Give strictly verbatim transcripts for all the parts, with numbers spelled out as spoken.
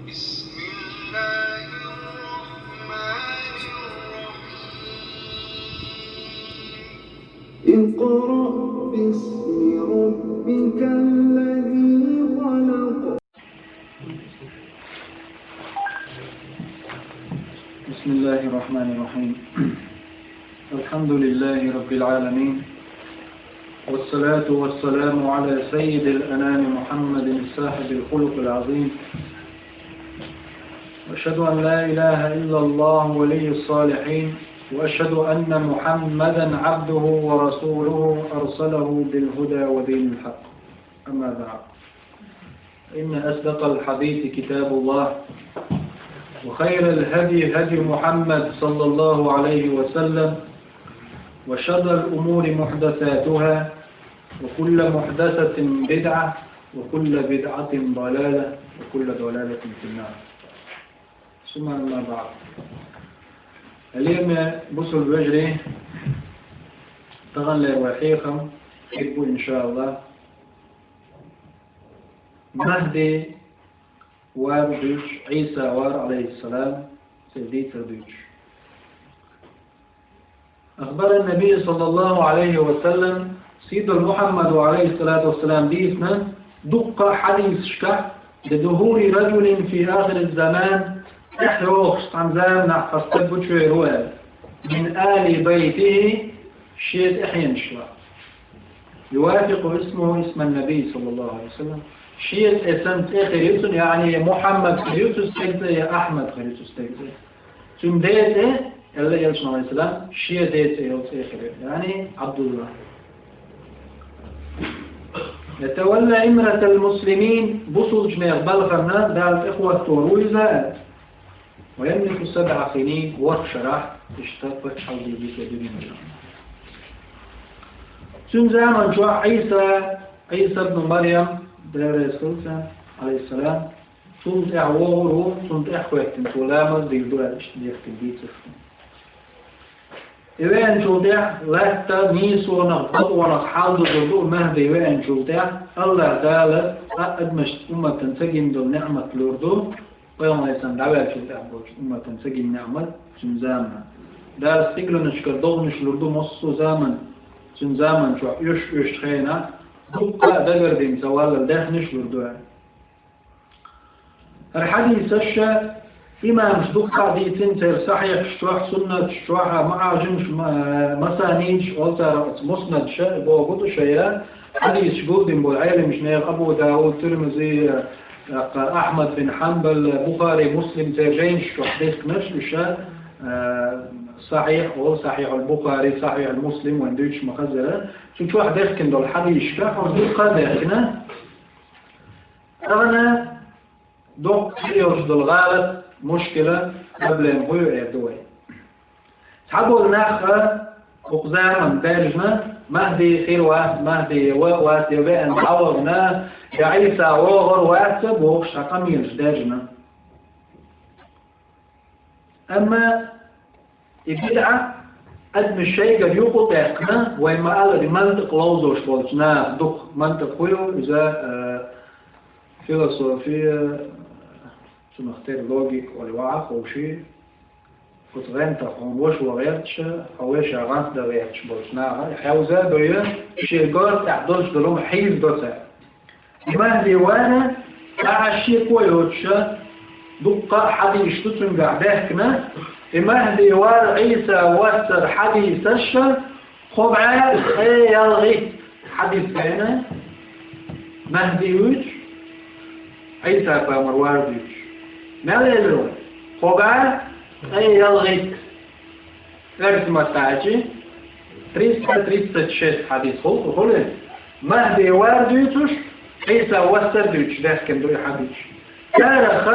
بسم الله الرحمن الرحيم. اقرأ باسم ربك الذي خلق. بسم الله الرحمن الرحيم. الحمد لله رب العالمين، والصلاة والسلام على سيد الأنام محمد صاحب الخلق العظيم. وأشهد أن لا إله إلا الله ولي الصالحين، وأشهد أن محمدا عبده ورسوله أرسله بالهدى ودين الحق. أما بعد، إن أصدق الحديث كتاب الله، وخير الهدي هدي محمد صلى الله عليه وسلم، وشر الأمور محدثاتها، وكل محدثة بدعة، وكل بدعة ضلالة، وكل ضلالة في النار. ثم أما بعد. اليوم بصل بجري تغلى وحيخم حب إن شاء الله. Махьди вар дуьйцуш, Ӏийса вар, Ӏалайхиссалам, церан дийцар дуьйцуш. أخبر النبي صلى الله عليه وسلم, сийдолу Мухьаммада, Ӏалайхиссалату вассалам, дийцина дуккха а хьадисашкахь: بظهور رجل في آخر الزمان, тӀаьхьа йогӀуш цхьана заманахь цхьа стаг гучувер ву аьлла, من آل بيته, шен тӀаьхьенаш лаахь. يوافق اسمه اسم النبي صلى الله عليه وسلم. Шен цӀе санна цӀе хир ю цуьнан, яъни я Мухьаммад хир ю цу стеган цӀе, я Ахьмад хир ю цу стеган цӀе. Цуьнан ден цӀе, аьлла элчано, Ӏалайхиссалам, шен ден цӀе йолу цӀе хир ю, яъни Ӏабдулла. يتولى إمرة المسلمين, бусулбанех балхана Дала тӀехӀоттор ву иза. ويملك سبع سنين, ворхӀ шарахь иштта паччахьалла дийр ю цо дуьнен чохь. Цуьнан заман чохь Ӏийса, Ӏийса ибн Марьям, Дела реза хуьлда цунна, Ӏалайхиссалам, цунна тӀаьхьа вогӀур ву, цунна тӀаьхьа хӀоьттина цо ламаз дийр ду аьлла, иштта дехкина дийцарш ду. И веанчул тӀаьхьа лаьтта нийсонах, бакъонах хьалдузур ду, Махьди веанчул тӀаьхьа АллахӀ Дала а адамашца, умматана ца гина долу неӀмат лур ду, Пайхамар Ӏалайхиссалам дӀаваьллачул тӀаьхьа болчу умматана ца гина неӀмат цуьнан заманахь. Дала стигланашкара догӀанаш лур ду массо а заман, цуьнан заман чохь оьшуш-оьшучу хенахь, дуккха а дагардина ца валлал даьхнаш лур ду аьлла. ХӀара хьадисаш имамаш дуккха а дийцина церан сахьихьаш чохь, суннаташ чохь, маӀажимаш, ма-, масанидаш олу цара, оцу муснадаш боху ду шайра, хьадисаш гулдина болу Ӏеламаш нехан: Абу Дауд, Тирмизи, тӀаккха Ахьмад бин Хьанбал, Бухари, Муслим, церан жайнаш чохь дехкинарш уьш, а, сахьихь олу, Сахьихьул Бухари, Сахьихьул Муслим, вайн дуьйцуш ма-хаззара. Цу чохь дехкина долу хьадисашкахь хӀара дуккха а дехкина. Тахана доккха хир йолуш долу гӀалат, мушкила, проблема хӀун ю эр ду вай. Цхьаболу нах хӀокху заманна даьржина, Махьди хир вац, Махьди я ван а вац, я веана дӀавахана, я Ӏийса вогӀур вац а бохуш, цхьа къамелаш даьржина. Амма и бидӀа адамаш шайгара юкъа а даьккхина, вай ма-аллара, мантикъ ловзош болчу наха, дукха мантикъ хӀун ю иза, а, философия, цунах тера логика олий ваха а ховший, оцу гӀантах хьуна ваша ван гӀерташ, хьо вешан гӀант дан гӀерташ болчу наха, и хьевза а дой, шен гӀорта тӀехь долуш долу хӀума хьийзадо цара. И Махьди вара, цхьа а шеко а йоцуш, дуккха а хьадисаш ду цуьнгахь даьхкина, и Махьди вар, Ӏийса воссар хьадисаш, кхо бӀе ткъе ялхитта хьадис беана, Махьди вуьйцуш, Ӏийса пайхамар вар дуьйцуш. Мел элира вай? Кхо бӀе ткъе ялхитта. Оьрсийн маттахь аьлча, триста тридцать шесть хьадис хуьлу, хуьлу. Махьди вар дуьйцуш, Ӏийса воссар дуьйцуш даьхкина ду и хьадисаш. Царах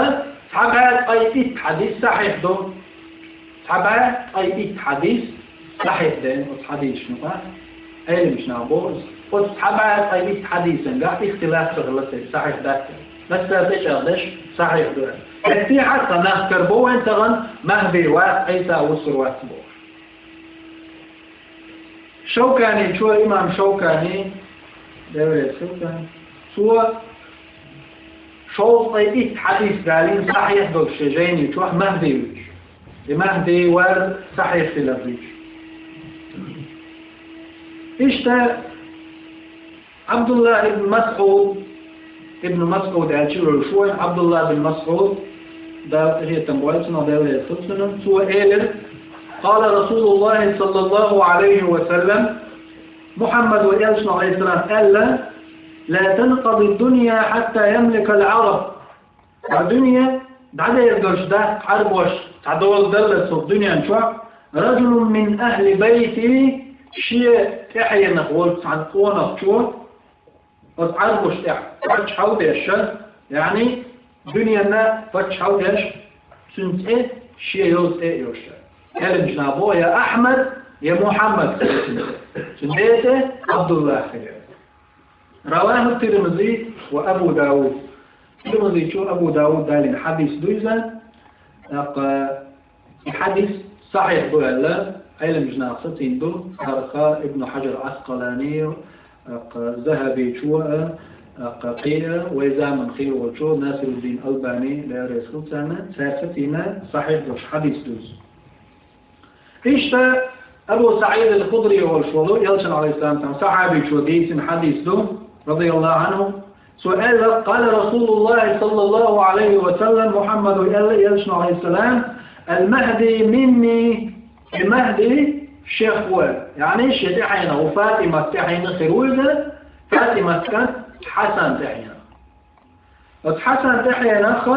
цхьа бӀе ткъе итт хьадис сахьихь ду. Цхьа бӀе ткъе итт хьадис сахьихь дена оцу хьадисашна. Ӏеламаш наха боху иза. Оцу цхьа бӀе ткъе итт хьадисангахь ихтилаф ца хилла церан, сахьихь дац аьлла. Массара тӀечӀагӀдеш сахьихь ду аьлла. Эццехь а цхьа нах карабо вайн тахана, Махьди вац, Ӏийса вуссур вац бохуш. Шавканичо, имам Шавкани, Дела реза хуьлда цунна, цо шовзткъе итт хьадис далийна сахьихь долуш шен жайни чохь Махьди вуьйцуш. И Махьди вар сахьихь хилар вуьйцуш. Иштта Абдулла ибн Масъуд, ибн Масъуд аьлча вевзаш ву вайн Абдулла бин Масъуд, Дала къинхетам бойла цунах, Дела реза хуьлда цунна, цо элира: قال رسول الله صلى الله عليه وسلم, Мухьаммад вай элчано, алейхиссалам, аьлла: لا تنقضي الدنيا حتى يملك العرب. Ткъа дуьне дӀадер долуш дац Ӏарбош, цхьа дола даллалц хӀокху дуьнен чохь, رجل من أهل بيتي, шен тӀаьхьенах волу цхьана къонахчо, оцу Ӏарбош тӀехь паччахьалла деш, яъни дуьненна паччахьалла деш, цуьнан цӀе шен йолу цӀе а йолуш. Элчано боху я Ахьмад, я Мухьаммад хир цуьнан цӀе. Цуьнан ден цӀе Абдуллах хир яра. رواه الترمذي وأبو داود. Тирмизичо, Абу Дауд далийна хьадис ду иза. ТӀаккха и хьадис сахьихь ду аьлла, Ӏеламнаха сацийна ду, хӀара Ибн Хьаджар Ӏаскъалани, тӀаккха Захьабичо а, тӀаккха кхин а, вай заманахь хилла волчо Насируддин Албани, Дела реза хуьлда царна, цара сацийна сахьихь долуш хьадис ду иза. Иштта Абу СаӀид ал-Худри волуш волу, элчан, алейхиссалам, сахьабичо дийцина хьадис ду, радияллаху анху. Цо аьлла: قال رسول الله صلى الله عليه وسلم, Мухьаммада аьлла, элчано, алейхиссалам: المهدي مني, и Махьди шех ву, яъни шен тӀаьхьенах ву, ФатӀимат тӀаьхьенах хир ву иза, ФатӀимат кӀант Хьасан тӀаьхьенах. Оцу Хьасан тӀаьхьенах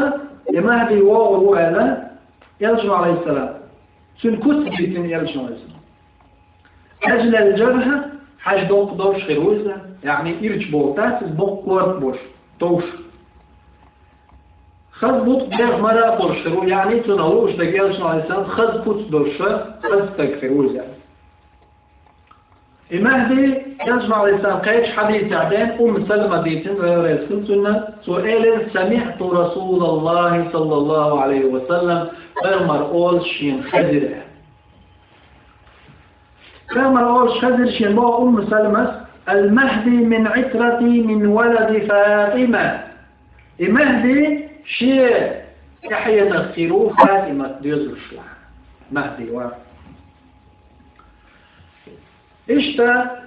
и Махьди вогӀур ву аьлла, элчано, алейхиссалам, цуьнан куц дийцина элчано, алейхиссалам. أجل الجبهة, хьаж доккха долуш хир ву иза, яъни ирча бохург дац иза, боккха корта болуш, товш. Хаза буткъа беха мара а болуш хир ву, яъни цунах лууш дерг, элчано, алейхиссалам, хаза куц долуш, хаза стаг хир ву иза. И Махьди, элчано, алейхиссалам, кхечу хьадисехь бен Умму Салама дийцина, Дела реза хуьлда цунна, цо элира: سمعت رسول الله صلى الله عليه وسلم, пайхамар олуш шена хезира. Пайхамар олуш хезира шена, боху Умму Саламас: المهدي من عترتي من ولد فاطمة. И Махьди шен тӀаьхьенах хир ву ФатӀимат доьзалшлахь. Махьди вар. Иштта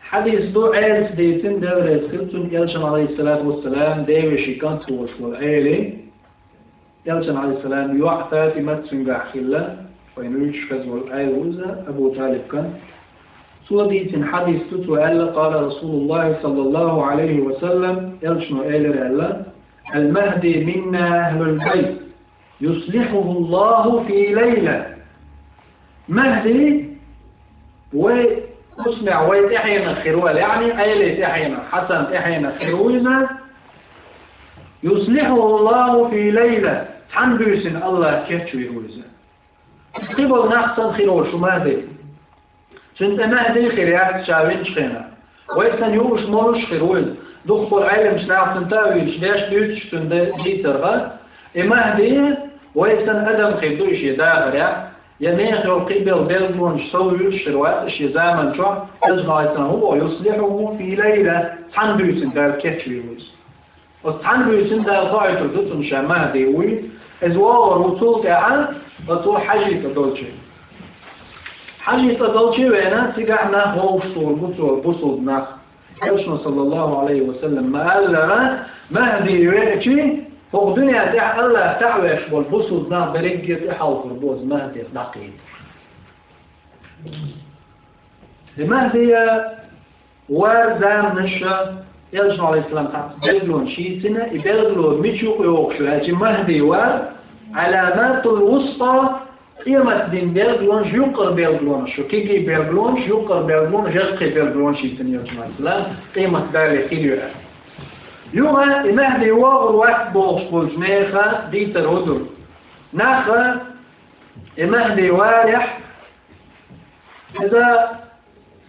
хьадис ду Ӏелас дийцина, Дела реза хуьлда цунна, элчан, алейхиссалату вассалам, девешин кӀант волуш волу Ӏели. Элчан, алейхиссалам, йоӀ ФатӀимат цуьнгахь хилла, вайна вуьйцуш хезна волу Ӏела ву иза, Абу ТӀалиб кӀант. Цо дийцина хьадис ду, цо аьлла: قال رسول الله صلى الله عليه وسلم, элчано элира аьлла: المهدي منا أهل البيت يصلحه الله في ليلة. Махьди вай хӀусамехь, вай тӀаьхьенах хир ву, яъни Ӏелин тӀаьхьенах, Хьасан тӀаьхьенах хир ву иза. يصلحه الله في ليلة, цхьана буьйсина АллахӀа кечвийр ву иза. Кхин болу нах санна хир волуш ву Махьди. Цуьнан цӀе Махьди хир яц ша винчу хенахь. Вай санна юуш, молуш хир ву иза. Дукхахболу Ӏеламчу наха цуьнан таъвилаш деш, дуьйцуш цуьнан де-, дийцарх. И Махьди вай санна адам хир ду и шен дахарехь, я нехан йолу кхин белла билгалонаш соввуьйлуш хир вац и шен заман чохь, элчано, алейхиссалам, хӀун боху: يصلحه في ليلة, цхьана буьйсина Дала кечвийр ву иза. Оцу цхьана буьйсина Дала хоуьйтур ду цунна ша Махьди вуй. Иза вогӀур ву цул тӀаьхьа, оцу хьажийта долчу. Хьажийта долчу вена, цигахь нах вовшахтухур бу цо, бусулба нах. Элчано, саллаллаху алейхи ва саллям, ма-аллара, Махьди веачи, хӀокху дуьнен тӀехь АллахӀ таӀвеш болу бусулба нах берригге тӀехьалхур бу оцу Махьдех дӀакхийта. И Махьдия вар заманаш, элчано, алейхиссалам, цхьацца белгалонаш йийцина, и белгало мича юкъа йогӀуш ю аьлча, Махьди вар, Ӏаламатул вуста, къематдийнан белгалонаш, юккъера белгалонаш ю, кегий белгалонаш, юккъера белгалонаш, яккхий белгалонаш йийцина элчано, алейхиссалам, къемат дале хир ю аьлла. Юха и Махьди вогӀур вац бохуш болчу нехан дийцар хӀун ду? Наха и Махьди варехь, иза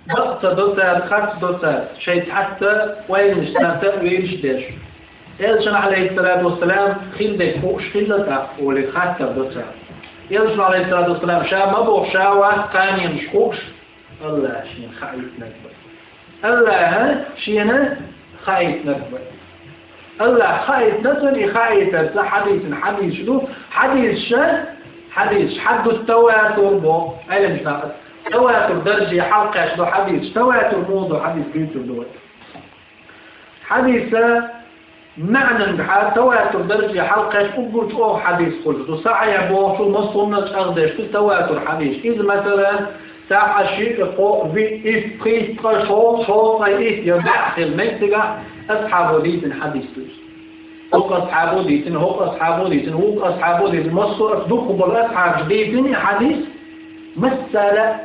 бакъ ца до цара, харц до цара, шайн цхьацца ойланаш цара таъвилаш деш. Элчанна, алейхиссалату вассалам, хила дерг хууш хилла тӀаккха олий хаттар до цара. Элчано, алейхиссалату вассалам, ша ма боху, ша вац кханенаш хууш, АллахӀа шена хаийтинарг бу. АллахӀа шена хаийтинарг бу. Аллахь хаийтина цунна, и хаийтарца хьадийцина хьадисаш ду. Хьадисаш, хьадисаш хьадду таватур бо, Ӏелимаш наха. Таватур дарже хьалкхеш ду хьадисаш, таватур муха ду хьадис дуьйцур ду вай. Хьадиса маьӀнанга хьа таватур дарже хьалкхеш уггар чӀогӀа хьадис хуьлуш ду. Сахьихь бохучул массо а хӀуманал чӀагӀдеш ду таватур хьадис. Иза, масала, цхьа, шиъ, кхоъ, виъ, итт, пхийтта, ткъа, шовзткъа, шовзткъе итт я бӀе хила меттигахь асхьабо дийцина хьадис ду иза. ХӀокху асхьабо дийцина, хӀокху асхьабо дийцина, вукху асхьабо дийцина, массо а дукхахболу асхьабаша дийцина и хьадис, массара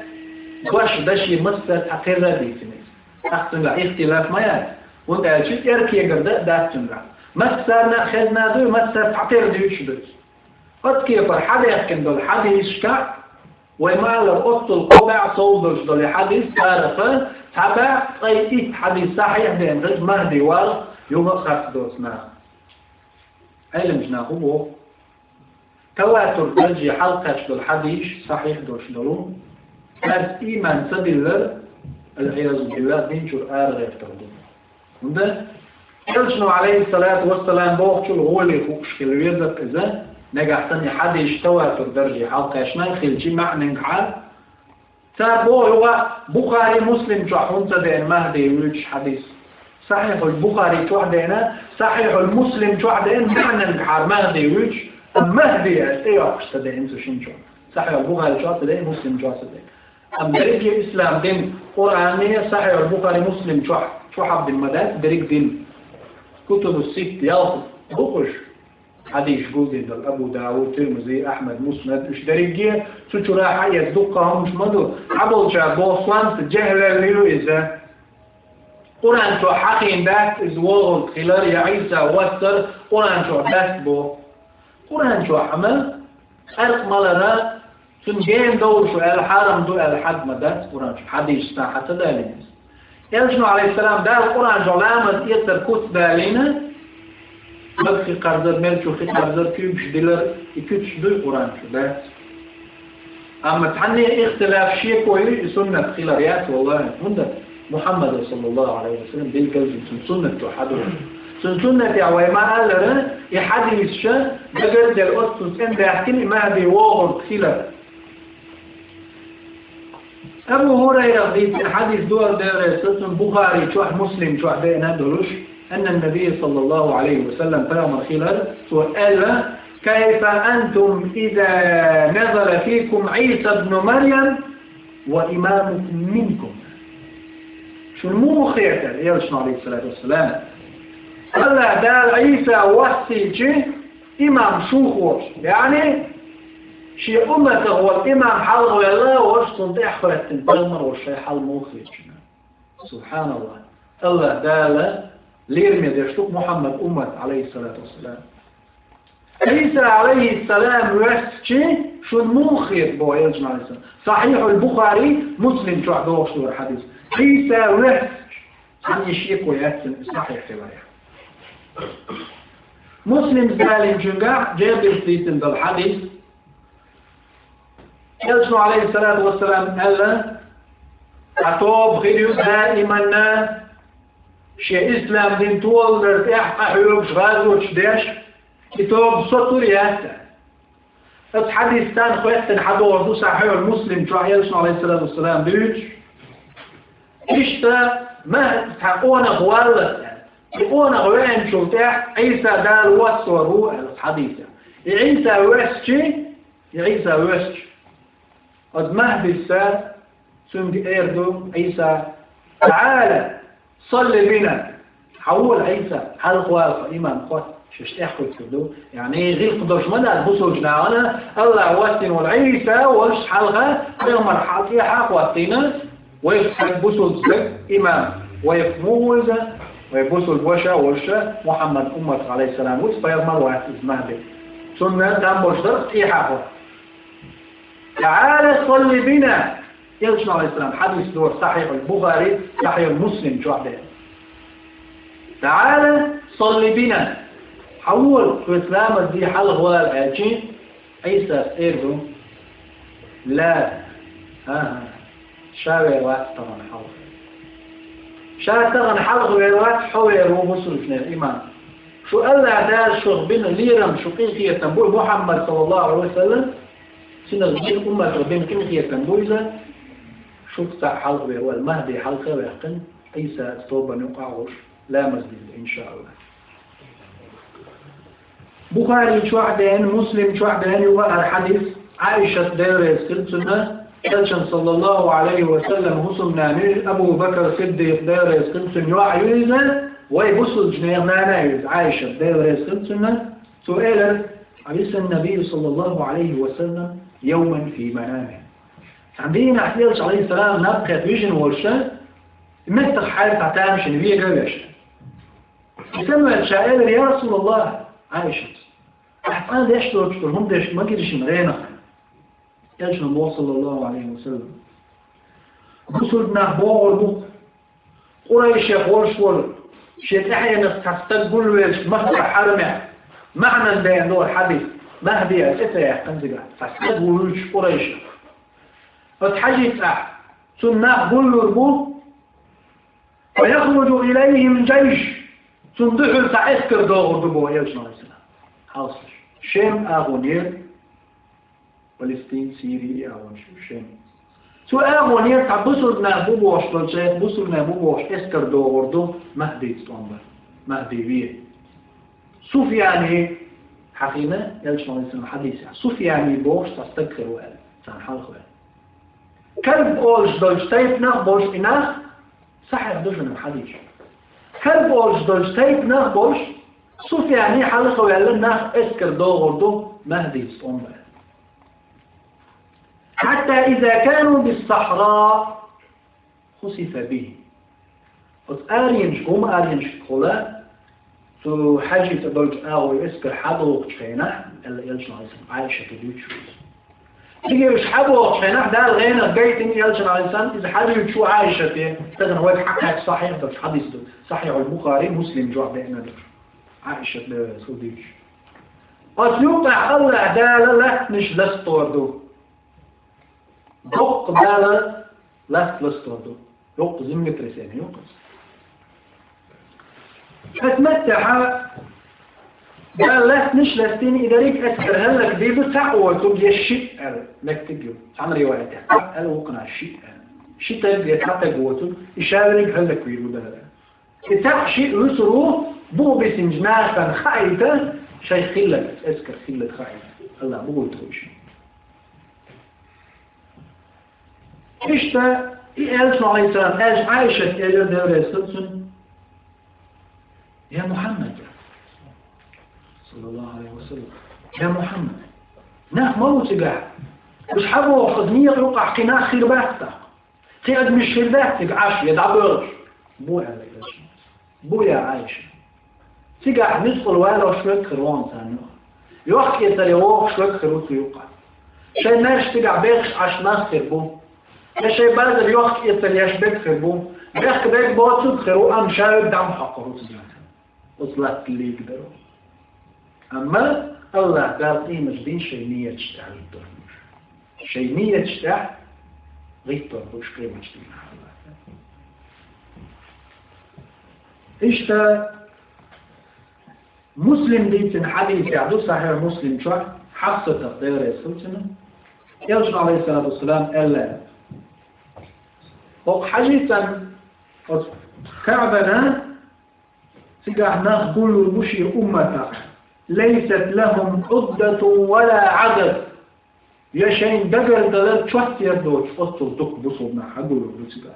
а дош даше, массара а цхьатерра а дийцина иза. ТӀаккха цуьнгахь ихтилаф ма яц, хӀунда аьлча цӀера кегар дан а дац цуьнгахь. Массарна а хезна а дуй, массара а цхьатерра дуьйцуш ду иза. Оцу кепара хьадехкина долу хьадисашкахь, вай ма-аллара, оццул кхо бӀе сов долуш долу и хьадис, царах цхьа бӀе ткъе итт хьадис сахьихь деана хилча, Махьди вала юха а харц доцу наха. Ӏелимаш наха хӀун боху? Таватур дарже хьалкхеш долу хьадисаш сахьихь долуш долу, цаьрца ийман ца диллар, ал-Ӏиязу биллахӀ, дин чуьра арагӀертар ду. ХӀунда? Элчано, Ӏалайхиссалату вассалам, бохучул гӀоле хууш хила веза иза, нагахь санна и хьадисаш таватур дарже хьалкхаьчна хилча маьӀнанга хьа. Цара боху юха Бухари, Муслим чохь хӀунда ца деана Махьди вуьйцуш хьадис? Сахьихьул Бухари чохь деана, Сахьихьул Муслим чохь деана маьӀнанга хьара Махьди вуьйцуш, амма Махьди аьлла тӀейоккхуш ца деана цу шина чохь. Сахьихьул Бухари чохь ца деана, Муслим чохь ца деана. Амма дерриге ислам дин, Къуръан а Сахьихьул Бухари, Муслим чохь, чохь хьабдина ма дац дерриг дин. Кутубу ситта, ялх бу уьш. Хьадисаш гулдина долу Абу Дауд, Тирмизи, Ахьмад, Муснад, уьш дерриге цу чуьра хьаэца дуккха хӀуманаш ма ду. Цхьаболчара боху, сонта жехӀалалла ю иза. Къуръан чохь хьахийна дац иза вогӀург хилар я Ӏийса воссар Къуръан чохь дац боху. Къуръан чохь хӀума къаьркъа малара, цуьнан гена довлуш ву аьлла, хьарам ду аьлла хьад ма дац Къуръан чохь, хьадисаш цхьа хьа ца далийна иза. Элчано, Ӏалайхиссалам, Дала Къуръан чохь ламаз эцар куц далийна, мага хи кхарзар, мел чу хи кхарзар, куьйгаш дилар, и куьцаш дуй Къуръан чу, дац. Амма цхьанне ихтилаф шеко ю, и суннат хилар яц, валлахӀи, хӀунда Мухьаммада, саллаллахӀу Ӏалайхи ва саллам, билгалза цуьнан суннат чохь хьадо. Цуьнан суннатехь вай ма-аллара, и хьадисаш дагарделла оццул цӀена даьхкина и Махьди вогӀург хилар. Абу ХӀурайрах дийцина хьадис ду, Дела реза хуьлда цунна, Бухари чохь, Муслим чохь деана долуш, аннан-набий, саллаллахӀу Ӏалайхи ва саллам, пайхамар хилар, цо аьлла: «Кайфа антум иза назала фикум Ӏийса бну Марьям ва имамукум минкум?» Шуна муха хетара, Элчано, Ӏалайхиссалату вассалам, АллахӀ Дала Ӏийса воссийча, имам шух волуш, яъни шен умматах волу имам хьалхавелла волуш, цунна тӀаьхьахӀоьттина пайхамар волуш шайн хьал муха хетара шуна? СубхьаналлахӀ! АллахӀ Дала лераме деш ду Мухьаммад уммат, Ӏалайхиссалату вассалам. Ӏийса, Ӏалайхиссалам, воьссича шуна муха хета, боху Элчано, Ӏалайхиссалам. Сахьихьул Бухари, Муслим чохь догӀуш долу хьадис. Ӏийса воьссича, цхьанне шеко яц цуьнан сахьихь хиларехь. Муслим далийначуьнгахь Джабирс дийцина долу хьадис. Элчано, Ӏалайхиссалату вассалам, аьлла: «Цхьа тоба хир ю даиманна, шен ислам дин толлар тӀехь къахьоьгуш, гӀазоташ деш, и тоба со тур яц». Оцу хьадисца хоьттина хьадогӀур ду Сахьихьул Муслим чохь, Элчано, Ӏалайхиссалату вассалам, дуьйцуш: «Иштта ма цхьа къонах валлалц, и къонах веанчул тӀаьхьа Ӏийса Дала воссор ву», аьлла хьадисехь. И Ӏийса воьссича, и Ӏийса воьссича, оцу Махьдис цуьнга эр ду Ӏийса: «ТаӀала, салли бина». Хьавола, Ӏийса, хьалхавала, хьо имам хӀотта, шаьш тӀехь хӀуьттур ду. Яъни гӀиллакх долуш ма дац бусулба нахана, АллахӀ воссийна волу Ӏийса волуш хьалха, пайхамар хьал тӀехьа а хӀоттийна, вайх стаг, бусулба стаг, имам. Вайх муха ву иза? Вай бусулба ваша а волуш, Мухьаммад уммат, Ӏалайхиссалам, ву иза, пайхамар вац иза, Махьди. Цунна там болуш дара тӀехьа хӀотта. «ТаӀала салли бина». Элчано, Ӏалайхиссалам, хьадис дора Сахьихьул Бухари, Сахьихьул Муслим чохь дерг. «ТаӀала салли бина». Хьавола, шуьца ламаз де хьалхавала, аьлча, Ӏийсас эр ду: «Ла, хӀан-хӀа, ша вер вац тахана хьалха. Ша тахана хьалха вер вац, хьо вер ву бусулбанех имам». Шу АллахӀ Дала шух бина лерам, шу къинхетам бу Мухьаммад саллаллахӀу Ӏалайхи ва саллам, цунах бина, умматах бина къинхетам бу иза, шух цхьаъ хьалхавер ваьлла, Махьди хьалха а ваьккхина, Ӏийса тобанна юкъа а гӀуш, ламаз дилла, иншааллахӀ. Бухари чохь а деана, Муслим чохь а деана ю хӀара хьадис, Ӏайшат, Дела реза хила цунна, Элчан саллаллахӀу Ӏалайхи ва саллам хӀусамнана ю иза, Абу Бакр Сиддикъ, Дела реза хила цунна, йоӀ ю иза, вай бусулбанех нана ю иза, Ӏайшат, Дела реза хила цунна, цо элира: «عرس النبي صلى الله عليه وسلم يوما في منامه». Цхьан дийнахь Элча, Ӏалайхиссалам, наб кхетта вижина волуш, меттах хьаьрча цхьа тамашийна вега а веш. И самаваьлча ша элира: «Я РасулаллахӀ, Ӏайшат, ахь цкъа а деш доцуш долу хӀума деш ма гира шуна гӀенах». Элчано боху, саллаллахӀу Ӏалайхи ва саллам: «Бусулба нах богӀур бу, Къурайшех волуш волу, шен тӀаьхьенах цхьа стаг гулвелча Макка хьарамехь, маьхьанан деана долу хьадис, Махьди аьлла цӀе ца яьккхина цигахь, цхьа стаг вуьйлуш Къурайшех. Оцу хьажийцахь, цунна нах гуллур бу, فيخرج إليهم جيش, цунна дуьхьал цхьа эскар догӀур ду», – боху Элчано, Ӏалайхиссалам. Хьалсаш. Шем агӀонера, Палестин, Сири агӀонаш, Шем. Цу агӀонера цхьа бусулба нах бу бохуш долчу, бусулба нах бу бохуш эскар догӀур ду Махьдица тӀом бара. Махьди ве. Суфьяни, хьахийна Элчано, Ӏалайхиссалам, хьадисехь, Суфьяни бохуш цхьа стаг хир ву аьлла, царна хьалха ваьлла. Кальб олуш долчу тайпанах болуш и нах, сахьихь ду шуна хьадис. Кальб олуш долчу тайпанах болуш, Суфьяни хьалха ваьлла нах эскар догӀур ду Махьдица тӀом бара. حتى إذا كانوا بالصحراء خسف بهم. Оцу аренашка, хӀума аренашкахула, цу хьажийца долчу агӀор эскар хьадохучу хенахь, аьлла Элчано, Ӏалайхиссалам, Ӏайшата дуьйцуш ву иза. Цига уьш хьабохучу хенахь, Дала гӀенах гайтина Элчано, Ӏалайхиссалам, иза хьадуьйцуш ву Ӏайшате, тахана вайга хьакхаьчча сахьихь долуш хьадис ду, Сахьихьул Бухари, Муслим чохь деана долуш, Ӏайшата, э, цо дуьйцуш. Оцу юкъахь АллахӀ Дала латтанаш ластор ду. Доккха Дала ласт ластор ду. Йоккха землетрясение йоккха. Хьаьта меттехьа Дала лаьттанаш лаьттина, и дерриг эскар хӀаллакбийр ду, цхьаъ воцург я шиъ аьлла меттиг ю. Цхьана риваятехь цхьаъ аьлла, вукхунна шиъ аьлла. Ши таг я цхьа таг воцург, и шавериг хӀаллаквийр ву Дала. И цхьаъ шиъ вуьсур ву, бух бисинчу нахана хаийта, шайх хилларг, эскар хилларг хаийта. АллахӀа бугур тхуьйши. Иштта и Элчано, Ӏалайхиссалам, аьлча Ӏайшата элира, Дела реза хила цунна: «Я Мухьаммад, саллаллахӀу Ӏалайхи ва саллам, я Мухьаммад, нах ма ву цигахь, уьш хьабохуш, оцу некъа юкъахь кхин нах хир бац тӀаккха? Кхин адамаш хир бац цига Ӏаш я дӀабоьлхуш?» «Бу», – аьлла Элчано. «Бу, я Ӏайша. Цигахь мискъал валош верг хир ву царна юкъахь. Йохк-эцар ян вогӀуш верг хир ву цу юкъахь. Шайн маьрша цигахь бехаш Ӏаш нах хир бу. Я шайн базар йохк-эцар еш берг хир бу. Бехк берг боцург хир ву, амма ша верг дӀа ма хьокхур ву цигахь. Оцу латтанлига дара». Амма АллахӀ Дала къематдийнахь шайн нияташ тӀехь гӀиттор бу уьш. Шайн нияташ тӀехь гӀиттор бу уьш къематдийнахь АллахӀ Дала. Иштта Муслим дийцина хьадисехь ду, Сахьихь Муслим чохь, Хьафсатах, Дела реза хила цунна, Элчано, Ӏалайхиссалату вассалам, аьлла: «ХӀокху хьажийцан, оцу КаӀбана цигахь нах гуллур бу шен умматах. ليست لهم عدة ولا عدد». Я шайна дагардалар, чот яр доцуш, оццул дукха бусулба нах хьагуллур ду цигахь.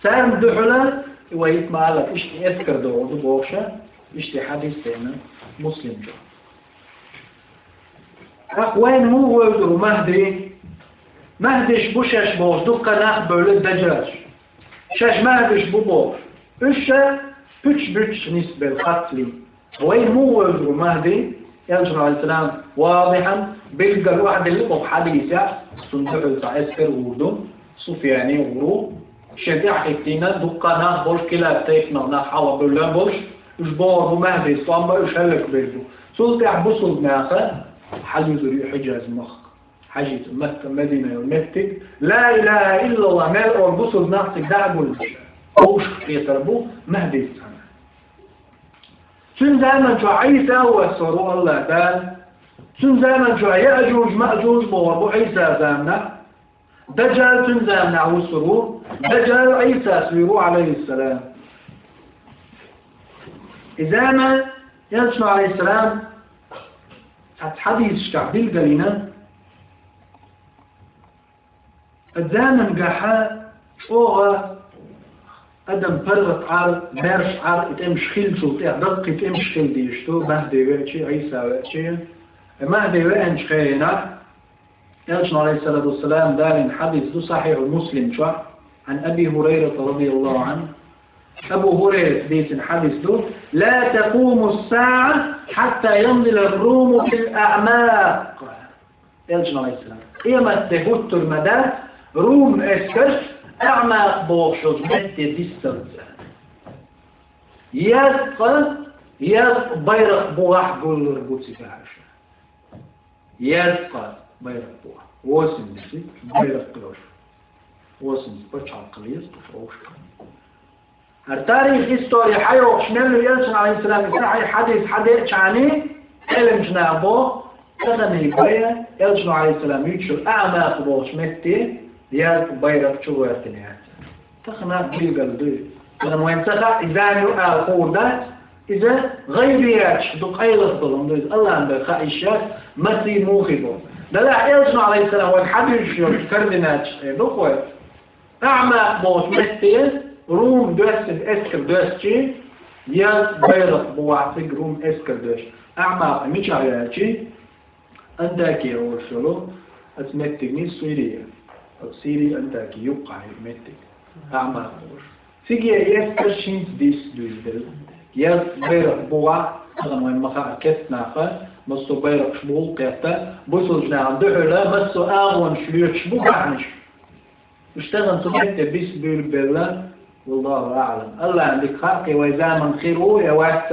Царна дуьхьала, вай итт ма аллара, иштта эскар догӀу ду бохуша, иштта хьадис деана Муслим чу. ТӀаккха вайна муха вевзар ву Махьди? Махьдиш бу шаьш бохуш, дуккха нах бевлла дажарш. Шаьш Махьдиш бу бохуш. Уьш ша пуьчаш-буьчаш нисбелла хаттале. Вайна муха вевзар ву Махьди? Элчано, Ӏалайхиссалам, вадихьан, билггал охьадиллина кху хьадисехь, цунна дуьхьал цхьа эскар гӀур ду, Суфьяне гӀур ву. Шен тӀаьхьахӀиттийна дуккха нах болуш, Килаб тайпанах нах хьалха бевлла болуш, уьш богӀур бу Махьдис тӀом бан, уьш хӀаллакбийр бу. Цул тӀаьхьа бусулба наха хьалйуьзур ю Хьиджаз-махка. Хьажийца Макка, Мадина йолу меттиг, ла илахӀа иллаллахӀ мел олу бусулба нах цига дӀа а гуллуш, вовшахкхетар бу Махьдис цхьана. Цуьнан заман чохь Ӏийса а воссор ву АллахӀ Дала. Цуьнан заман чохь Яъжуж-Маъжуж бохур бу Ӏийса заманахь. Даджал цуьнан заманахь вуссур ву. Даджал Ӏийсас вуьйр ву, Ӏалайхиссалам. И заман, Элчано, Ӏалайхиссалам, цхьацца хьадисашкахь билгалйина, Заман гахьа чӀогӀа адам паргӀат Ӏар, маьрша Ӏар, и тӀемаш хиллачул тӀехьа даккхий тӀемаш хила дезаш ду, Махьди веачи, Ӏийса веачи. Махьди веанчу хенахь, Элчано, Ӏалайхиссалату вассалам, далийна хьадис ду Сахьихь Муслим чохь, Ӏан Аби Хурайрата радияллаху Ӏанху. Абу Хурайрас дийцина хьадис ду: «لا تقوم الساعة حتى ينزل الروم بالأعماق». Элчано, Ӏалайхиссалам: «Къематде хӀуттур ма дац, рум эскарш аъмакъ бохуш йолчу метте диссалца. Язткъа, язткъа байракх бухахь гуллур бу цигахь уьш». Язткъа байракх бухахь. Восемьдесят байракх йолуш. Восемьдесят пачхьалкх леза, тховш. ХӀара тарих, истори хьайогӀуш мел ю, Элчано, Ӏалайхиссалам, и сахьихь хьадис хьадеъча, Ӏелимчу наха боху, тахана бен, Элчано, Ӏалайхиссалам, юьйцуш йолу аъмакъ бохучу метте язткъа байракх чу гӀоьртина яц. Тахана билггал ду иза. Тахана вайн ца хаьа, и зама ю ала хуур дац, иза гӀайбияташ ду, къайлаха долу хӀума ду иза, АллахӀан дагахь хаьа йиш яц, массий муха бу. Делахь Элчано, Ӏалайхиссалам, вайн хьадуьйцуш йолчу координаташ тӀе ду кхой. Аъмакъ бохучу метте рум доьссина эскар доьссичи, язткъа байракх бухахь цига рум эскар доьссичи. Аъмакъ мичахь ю аьлчи, Антаки олуш йолу оцу меттигний, Сирия. Оцу Сирия, Антаки юккъахь ю меттиг. Аъмакъ олуш. Циге эскарш хӀинца диссина дуьйладелла. Язткъа байракх бухахь, тахана вайн ма хаьа, керста наха массо а байракхаш бухахь кхетта, бусалба нахана дуьхьал массо а агӀонаш лоьцуш бу бахьанаш. Уьш тахана цу метте биса буьйлабелла, валлаху аълам. АллахӀан дика хаьа, кхин вайн заман хир ву я вац.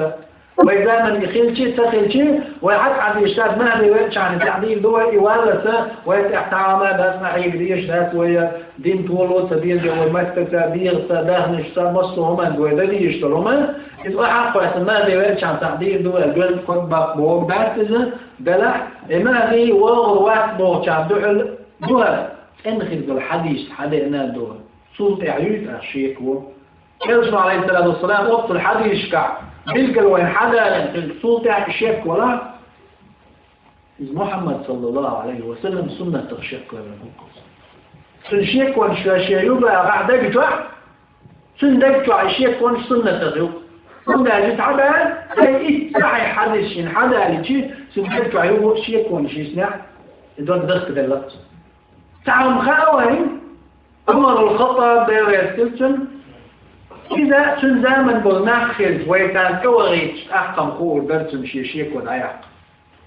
Вайн заман и хилчи а, ца хилчи а, вай хьаца хьадийш дац, Махьди велчахьана таъдийр ду вай, и валлалц вай тӀехь тхьамада дац, ма хьийга дезаш дац вай, дин толо ца деза, вай маттаца, дегӀаца, даьхнашца, массо а хӀуманца вай дан дезаш долу хӀума. Иза охьа а кхоьссина, Махьди велчахьана таъдийр ду вай, доьзна ког баккха бохург дац иза, делахь, и Махьди вогӀур вац бохучарна дуьхьал ду хӀара. ЦӀена хир долу хьадисашца хьадеана а ду. Цул тӀаьхьа юй тӀаккха шеко. Элчано, Ӏалайхиссалату вассалам, оццул хьадисашкахь билггал вайна хьадалийна хилча, цул тӀаьхьа и шек валахь, иза Мухьаммад, саллаллаху Ӏалайхи ва саллам, суннатах шек ваьлла хӀума ду. Цуьнан шеконаш шен ю бахахь даг чохь, цуьнан даг чохь и шеконаш суннатах ю. ХӀунда аьлча иза хьадалийна, сайн итт сахьихь хьадис шена хьадалийчи, цуьнан даг чохь юха а шеконаш йиснехь, и дог дахкаделла цунна. Цхьа хӀума хаьа вайна, Ӏумарул Хаттаб, Дела реза хуьлда цунна, иза цуьнан заман болу нах хилча, вай царна тӀевахийтича, тӀаккха-м хуур дара цунна шен шеко дӀаяккха.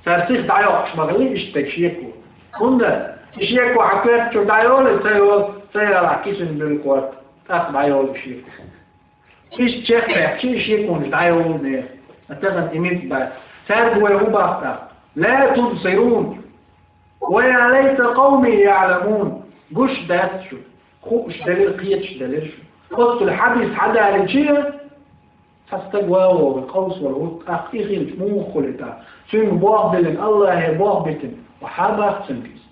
Цара сиха дӀайоккхуш ма хилла иштта шеко. ХӀунда? И шеко хьан коьртачуьра дӀайолу, ца йолу, ца ялахь кисана буьллу корта, тӀаккха дӀайолу шеко. Иштта чекхбаьхча, и шеконаш дӀайолу нехан. Ткъа тахана и миска бац. Цаьрга вай хӀун боху тӀаккха? «لا تبصرون». «ويا ليت قومي يعلمون». Гуш дац шу, хууш делира, кхеташ делира шу. Оццул хьадис хьадалийча, цхьа стаг вагӀо, къовса вара, хӀутту, тӀаккха и хилча муха хуьлу тӀаккха? Цуьнга болх биллина, АллахӀе болх битина, ва хьан бац цуьнга иза?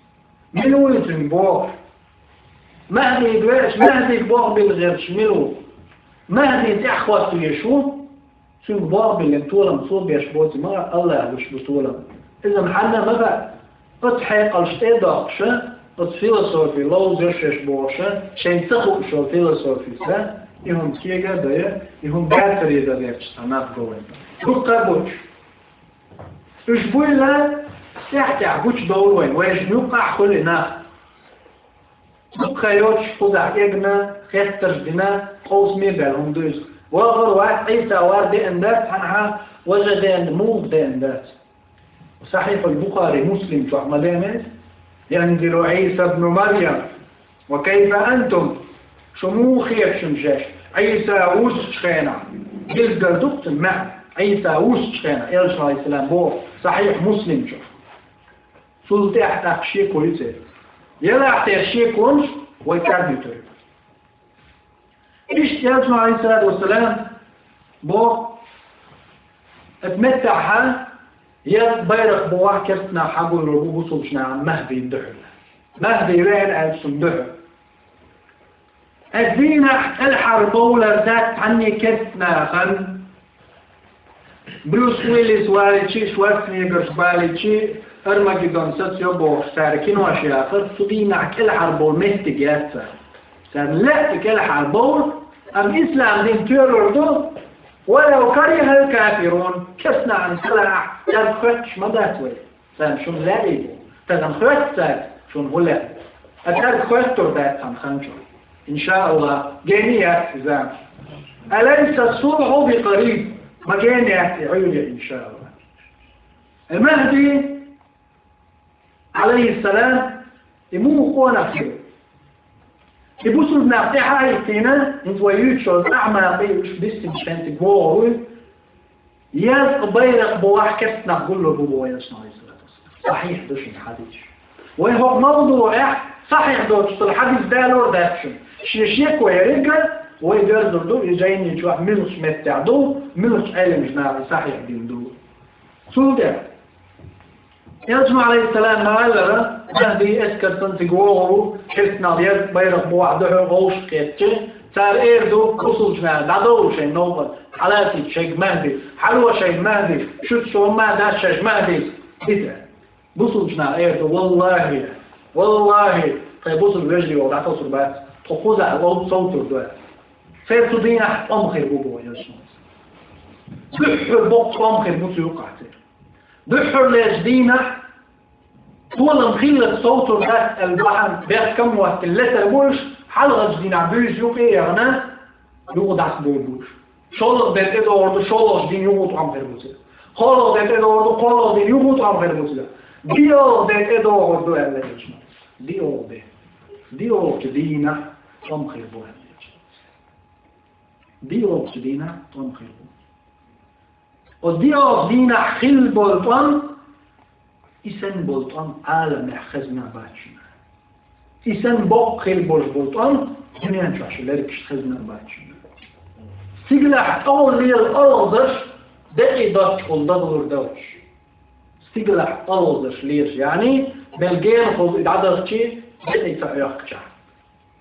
Мила ву и цуьнга бохуш? Махьдига веача, Махьдига болх билла гӀерташ мила ву? Махьдин тӀаьхьахӀотта везаш ву? Цуьнга болх биллина толам цо беш боций ма хаьа, АллахӀ луш бу толам. Иза-м хьанна а ма хаьа. Оцу хьекъалш тӀе а доккхуша, оцу философи ловза шаьш бохуша, шайна ца хууш йолу философица, и хӀума кега а дайа, и хӀума бацаре дан гӀерташ цхьа нах го вайн. Дуккха а гучу. Уьш буйла тӀаьхь-тӀаьхьа гучудовлу вайн, вайшна юккъахь хуьлу и нах. Дукха йоцуш кхузахь эгна, хеттарш дина, къовсаме баьлла хӀума ду иза. Вахар вац, Ӏийса вар деана дац, хьан хьан важа деана, муха деана дац. Сахьихь ал-Бухари, Муслим чохь ма деана иза: «ينزل عيسى ابن مريم وكيف أنتم». Шу муха хета шуна шаьш? Ӏийса вуссучу хенахь. Билггал ду-кх цуьнан маьӀна. Ӏийса вуссучу хенахь, Элчано, Ӏалайхиссалам, боху Сахьихь Муслим чохь. Цул тӀаьхьа тӀаккха шеко ю церан. Елахь церан шеконаш вай кӀарнуьйтур ю. Иштта Элчано, Ӏалайхиссалату вассалам, боху: Оцу меттехь я байракх боху керстанаш хьагуллур бу бусулбачу нахана Маьхьдин дуьхьал. Маьхьди веана аьлча цунна дуьхьал. Оцу дийнахь кӀелхьарбовлар дац цхьанне керстанашна. Брюс Уиллис валийча, Шварценеггерш балийча, Армагеддон саца йо бохуш, цара кинош яхар, цу дийнахь кӀелхьарбовла меттиг яц цара. Царна лаьа кӀелхьарбовла, амма ислам дин тоьлур ду, ولو كره الكافرون, керстанашна ца лаахь, цаьрга хоьттуш ма дац вай. Царна шуна лаьий бу. Тахана хоьтту цаьрга, шуна хӀун лаьа. Ткъа цаьрга хоьттур дац цхьана хан чохь. Иншааллах, гена яц и зама. أليس الصلح بقريب? Ма гена яц и Ӏуьйре, иншааллах. И Маьхьди, Ӏалайхиссалам, и муха къонах ю? И бусулба нах тӀаьхьа а хӀиттийна, хӀинца вай юьйцуш йолу ахьмакъий, уьш биссинчу хенцига вогӀур вуй, езткъа байракх боху керстанех гуллур бу боху Элчано, Ӏалайхиссалату вассалам. Сахьихь ду шуна хьадисаш. Вай хӀокху мавдуӀехь сахьихь доцуш долу хьадис далор дац шуна. Шен шеко ерриг а вай доьрзур ду, и жайни чохь муьлхачу меттехь ду, муьлхачу Ӏеламнаха и сахьихь дина ду. Цул тӀаьхьа. Элчано, Ӏалайхиссалам, ма аллара, Маьхьди эскар санна цига вогӀур ву, керстанех езткъа байракх боху дуьхьал вовшах кхетча, цара эр ду, бусулбачу наха, дӀадовла шайн новкъа, хьалацийта шайга Маьхьди, хьало шайна Маьхьди, шуьца шу хӀумма а дац шаьш Маьхьди, дита. Бусулбачу наха эр ду, валлахӀи, валлахӀи, тхайн бусулба вежарий вовшах дӀатосур бац, тхо кхузахь ловза совцур ду аьлла. Церан цу дийнахь тӀом хир бу боху Элчано. Дуьххьара боккха тӀом хир бу цу юккъехь церан. Дуьххьарлерчу дийнахь толам хиллалц совцур дац аьлла бахьана бехкам а хӀоттийна летар бу уьш, хьалхарчу дийнахь буьйса юкъа а яхана, юха дӀасабуьйр бу уьш. ШолгӀа де тӀедогӀур ду, шолгӀачу дийнахь юха тӀом хир бу цигахь. КхоалгӀа де тӀедогӀур ду, кхоалгӀачу дийнахь юха тӀом хир бу цигахь. ДиолгӀа де тӀедогӀур ду аьлла Элчано. ДиолгӀа де. ДиолгӀачу дийнахь тӀом хир бу аьлла Элчано. ДиолгӀачу дийнахь тӀом хир бу. Оцу диъолгӀа дийнахь хилла болу тӀом, и санна болу тӀом Ӏаламехь хезна а бац шуна. И санна боккха хилла болуш болу тӀом дуьнен чохь шун лергашна хезна а бац шуна. Стигалахь тӀом лела олхазарш декъий доцчухула дагӀалур долуш. Стигалахь олхазарш лелаш, яъни, мел генахула и дӀадахчий, декъий ца Ӏохкучахь.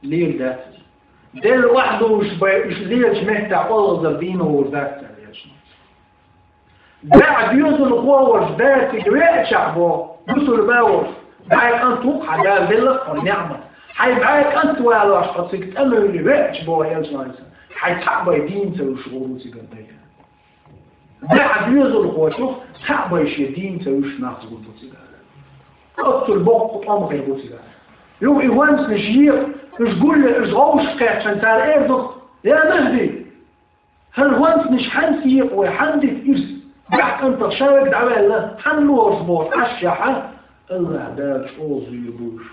Лела дац иза. Делла охьадуьйш бай, уьш лелачу меттехь олхазар дийна гӀур дац аьлла Элчано. ДӀа доьзалхо волуш, да цига веачахь боху, бусулба волуш, бӀе кӀант ву-кх хьан Дала делла хьуна неӀмат. Хьайн бӀе кӀант валош хьо цига тӀамуьйле веача боху Элчано, хьайн цхьаъ бай дийна ца вуьйш гӀур ву цигара дай. ДӀа доьзалхочух цхьаъ бай шен дийна ца вуьйш нах гӀур бу цигара. Оццул боккха тӀом хир бу цигара. Юха и хӀонсанаш екъа, уьш гулъе, уьш гӀовшах кхетча, цара эр ду: «Я Маьхьди, хӀара хӀонсанаш хьаьнца екъа вай, хьанна дита ирс? БӀе кӀантах ша верг дӀаваьлла, хьанна лоруш боху Ӏаш яхьа?» АллахӀ Дала чӀогӀа зуьйр бу уьш.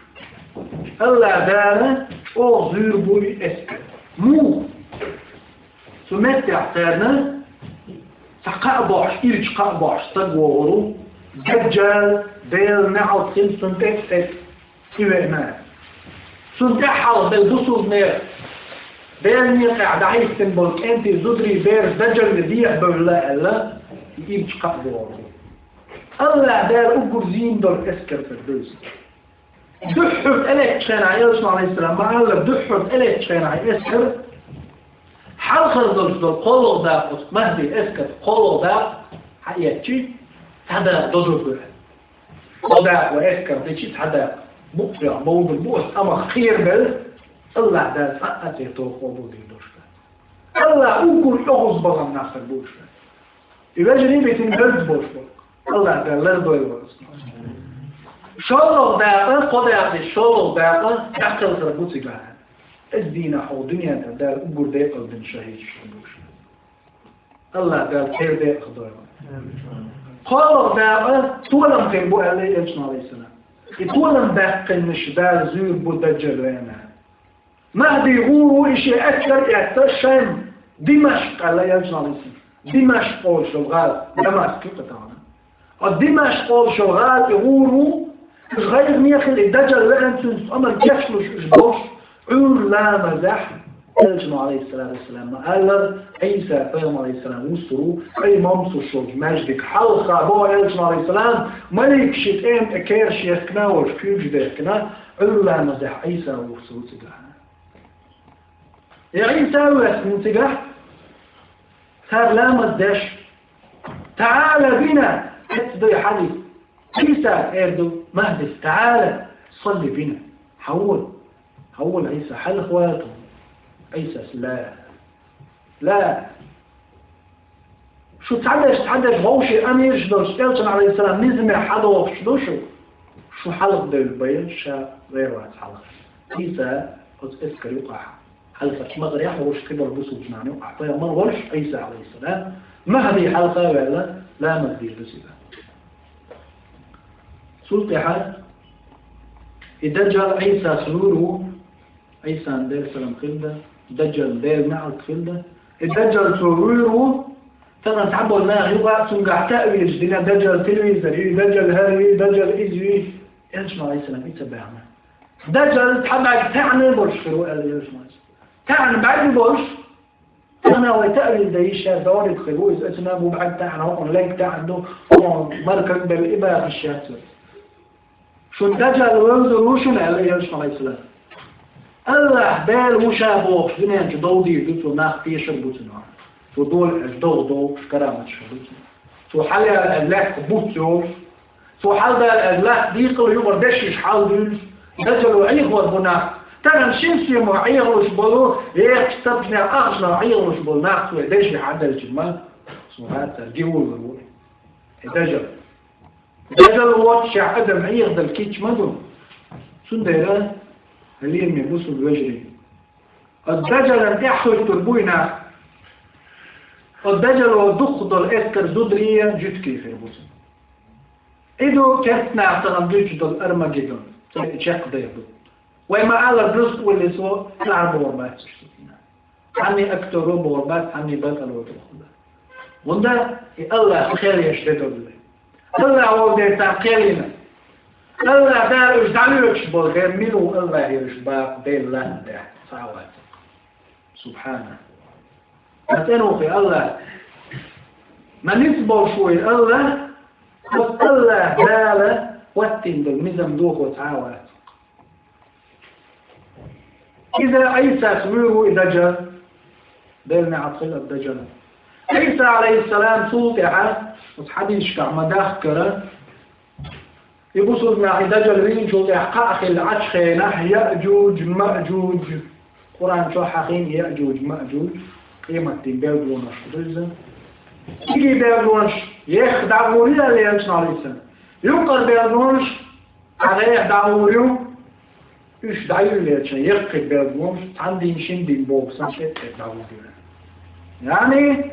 АллахӀ Дала чӀогӀа зуьйр бу и эскар. Муха? Цу меттехь царна цхьа кхаъ бохьуш, ирча кхаъ бохьуш стаг вогӀур ву, Даджал, Делан неӀалт хила цунна тӀе а, тӀе а, и веана. Цунна тӀаьххьалха белла бусулбанех Делан некъехь дӀахӀиттина болу кӀентий, зударий, бераш Даджале дехьабевлла аьлла, и ирча кхаъ вогӀур ву. АллахӀ Дала уггар зийна долу эскар ца девза. Дуьххьара тӀелеттачу хенахь, Элчано, Ӏалайхиссалам, ма-аллара, дуьххьара тӀелеттачу хенахь эскар, хьалхара долуш долу кхоалгӀа дакъа, оцу Маьхьди эскар кхоалгӀа дакъа хьаэцчи, цхьа дакъа дозур ду аьлла. Кхо дакъа ван эскар дечи, цхьа дакъа букъ тӀехь бовдур бу, оцу тӀамах кхерабелла, АллахӀ Дала цхьаъ а церан тоба къобалдийр долуш дац. АллахӀ уггар чӀогӀа бахам нах хир бу уьш. И вежарий битина гӀоьрташ болуш бу. АллахӀ Дала лардойла вай. ШолгӀа дакъа, кхо дакъа деш, шолгӀа дакъа дӀакхелхар бу цигахь. Иза дийнахь хьо дуьнен тӀе Дала уггар декъал дина шахӀидаш хир бу уьш. АллахӀ Дала церан декъах дойла. КхоалгӀа дакъа толам хир бу аьлла Элчано, Ӏалайхиссалам. И толам баьккхинарш Дала зуьйр бу Даджал веана. Маьхьди гӀур ву, и шен эскар а эцна, Шам, Димашкъ аьлла Элчано, Ӏалайхиссалам. Димашкъ олуш йолу гӀала, Дамаск ю-кх тахана. Оцу Димашкъ олуш йолу гӀала и гӀур ву, уьш гӀайгӀане хила, и Даджал веана цуьнца тӀом кечлуш уьш болуш, Ӏуьйра ламазехь Элчано, алейхиссалату вассалам, ма аьллара, Ӏийса пайхамар, алейхиссалам, вуссур ву, Ӏай мамсуш йолчу маьждиг хьалха боху Элчано, алейхиссалам, малик ши тӀема тӀе кераш ехкина, ваш куьйгаш дехкина, Ӏуьлла ламазехь Ӏийса вуссур ву цигахь. И Ӏийса ваьстина цигахь, цара ламаз деш, «تعال بنا», эццу дай хьадис. Ӏийса эр ду Маьхьдис: «تعال صل بنا». Хьан вон, хьан вон, Ӏийса, хьалха вала тхуна. Ӏийсас: «Ла, ла. Шу цхьадерш, цхьадерш вовшийн амираш долуш, Элчан, алейхиссалам, низамехь хьадохуш ду шу. Шу хьалха девлла бен, ша вер вац хьалха». Ӏийса оцу эскар юкъахь, хьалхарчу макъарехь волуш, кхидолу бусулба нахана юкъахь, пайхамар волуш Ӏийса, алейхиссалам, Маьхьди хьалха а ваьлла, ламаз дийр ду цигахь. Цул тӀаьхьа и Даджал Ӏийсас лур ву, Ӏийсан Делан салам хилла, Даджална Делан неӀалт хилла. И Даджал цо вуьйр ву, тахана цхьаболу нах юкъа а цуьнгахь таъвилаш дина: Даджал телевизор ю, Даджал хӀара ю, Даджал иза ю. Элчано, алейхиссалам, и ца баьхна. Даджал цхьа бӀаьрг таьӀна болуш хир ву, аьлла Элчано. ТаьӀна бӀаьрг болуш, тахана вай таъвил дан йиш яц, догӀург хир ву иза, оцу набу бӀаьрг таьӀна, хӀокхуьнан лерг таьӀна ду, хӀокхуьнан маркаг белла, и баха йиш яц вай. Шун Даджал вевзар ву шуна, аьлла Элчано, алейхиссалам. Аллахь Дела ву ша бохуш дуьнен чу дов дийр ду цо, нах тешар бу цунах. Цо дола аьлча дов дохуш, караматаш хир ду цунах. Цо хьалаяла аьлча лаьтта буц йолуш. Цо хьалдала аьлча латта декъала юкъара дешиш хьалдуьйлуш. Даджало Ӏехор бу нах. Тахана шина сема Ӏехалуш болу, екхачу цабчнех ахчанах Ӏехалуш болу нах цо деши хьаделча ма, цо хьацар гивуллур ву. И Даджал. Даджал воццушехь адам Ӏехадала кийча ма ду. Цундела, лераме бусулба вежарий, оцу Даджалан тӀаьхьахӀуьттур буй нах. Оцу Даджало дукхах долу эскар зударий а, жуьгтий а хир бу цунна. И ду керста наха тахана дуьйцуш долу Армагеддон, цуьнан и чекхдайр ду. Вай ма-аллара, дуза уллис ву, цхьа а бохур бац уьш цу дийнахь. Цхьанний актёро бохур бац, цхьанний батало бохур бац. ХӀунда и Аллах кхел еш де долу. Аллах волу дерг царна кхел йина. Аллах Дала уьш дӀалоьцуш болу дерг, мила ву Аллах ерш бакъ Делан латта тӀехь, цхьа а вац. Субхана. Ма цӀена ву и Аллах. Ма ницкъ болуш ву и Аллах. Оцу Аллах Дала хӀоттийна долу низам дохо цхьа а вац. Иза Ӏийсас вуьйр ву и Даджал. Делан неӀалт хила Даджал. Ӏийса, алейхиссалам, цул тӀаьхьа, оцу хьадисашкахь ма-дахкара, и бусулба нах и Даджал вийначул тӀаьхьа кхаъ хилла Ӏачу хенахь Яъжуж, Маъжуж. Къуръан чохь хьахийна Яъжуж, Маъжуж, къематдийн билгалонаш ду иза. Кегий билгалонаш ехха дӀагӀур ю аьлла Элчано, алейхиссалам. Юккъера билгалонаш дӀагӀехьа дӀагӀур ю, уьш дӀаюьйллерча, яккхий билгалонаш, цхьана дийнахь, шина дийнахь боху санна, тӀе-тӀе дӀагӀур ю. Яъни,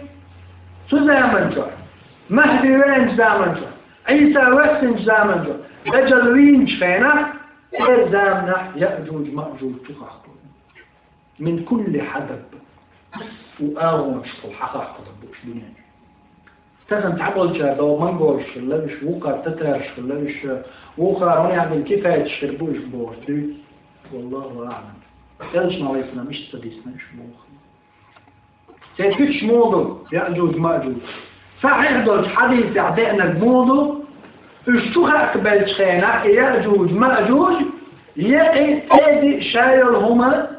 цу заман чохь, Маьхьди веанчу заман чохь, Ӏийса ваьссинчу заман чохь, Даджал вийначу хенахь, церан заманахь Яъжуж, Маъжуж чу хахкор. Мин кулли хьадаб. Массо а агӀонашкахула хьахахкалур бу уьш дуьнен чу. Тахана цхьаболчара догӀу монголаш хилла уьш, вукхара татараш хилла уьш, вукхара хӀун яхьдина китайцаш хир бу уьш бохуш дуьйцу. Валлаху аӀлам. Элчано, алейхиссалам, иштта ца дисна уьш боху. Церан туьташ муха ду, Яъжуж, Маъжуж? Сахьихь долчу хьадисехь деанарг муха ду? Уьш чу хаьа беллачу хенахь, и Яъжуж, Маъжуж, екъи, тӀеди шайолу хӀума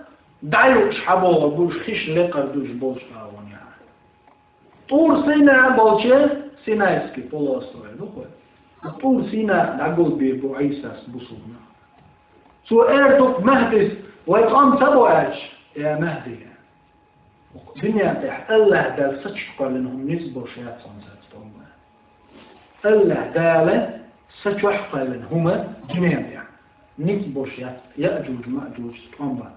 дӀаюкъуш хьабогӀур бу уьш, хиш лекхар ду уьш болчу агӀонехь. ТӀур Сина болче, Синайский полуостров ду кху. ТӀур Сина дӀагулбийр бу Ӏийсас бусулба нах. Цо эр ду Маьхьдис: «Вай тӀом ца бо?» аьлча, «Я Маьхьди, дуьнен тӀехь Аллах Дала са чу кхоьллина хӀума ницкъ болуш яц хьуна цаьрца тӀом бан. Аллах Дала са чохь кхоьллина хӀума дуьнен тӀехь ницкъ болуш яц Яъжуж, Маъжуж тӀом бан.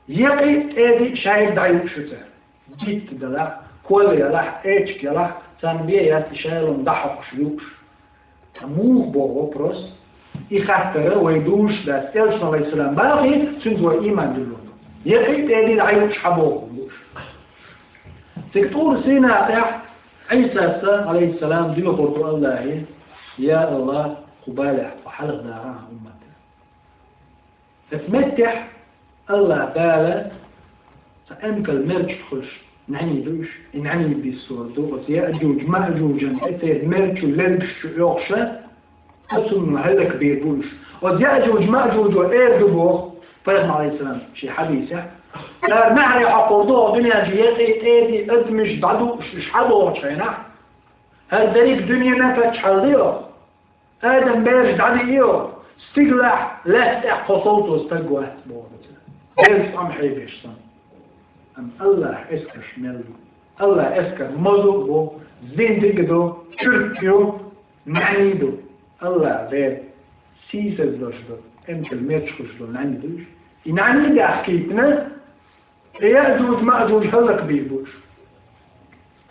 Екъи, тӀеди шайга дӀаюкъуш ю цара. Гитта далахь, кол ялахь, эчиг ялахь, царна бен яц и шайолу хӀума дӀахьокхуш, юкъуш». Ткъа муха боху вопрос? И хаттар вай дуьйцуш дац, Элчано, алейхиссалам, бахий, цуьнца вай ийман диллина ду. Екъи, тӀеди дӀаюкъуш хьабогӀур бу уьш. Цига ТӀур Сина тӀехь Ӏийсас, алейхиссалам, доьхур ду Аллахе: «Я Аллах, кху балехь тхо хьалха даха хьан уммат». Оцу меттехь Аллах Дала Цхьа эмкал мерч хуьлуш нӀаьний ду уьш, и нӀаьний биссор ду, оцу Яъжуж-Маъжужан тӀе церан мерчу лергаш чу оьхуша, оцунна хӀаллакбийр бу уьш. Оцу Яъжуж-Маъжужо эр ду боху, пайхамар, алейхиссалам, шен хьадисехь: «Цара маьхьарий хьокхур ду хӀокху дуьнен чу, екъий, тӀедий, адамаш дӀадуъуш уьш хьадогӀучу хенахь, хӀара дерриг дуьненан паччахьалла ду хӀокху. Адам бераш дӀадиъо, стигалахь, лаьтта тӀехь кхо совцо стаг вац», — боху цара. Бераш тӀом хьебеш санна. Амма Аллахь эскарш мел ду. Аллахь эскар моза а бу, зинтиг а ду, чуьрк а ю, нӀаьний а ду. Аллахь Дела сийсаз долуш ду, эмкал мерч хуьлуш ду нӀаьний ду уьш. И нӀаьний даьхкийтина, и Яъжуж-Маъжуж хӀаллакбийр бу уьш.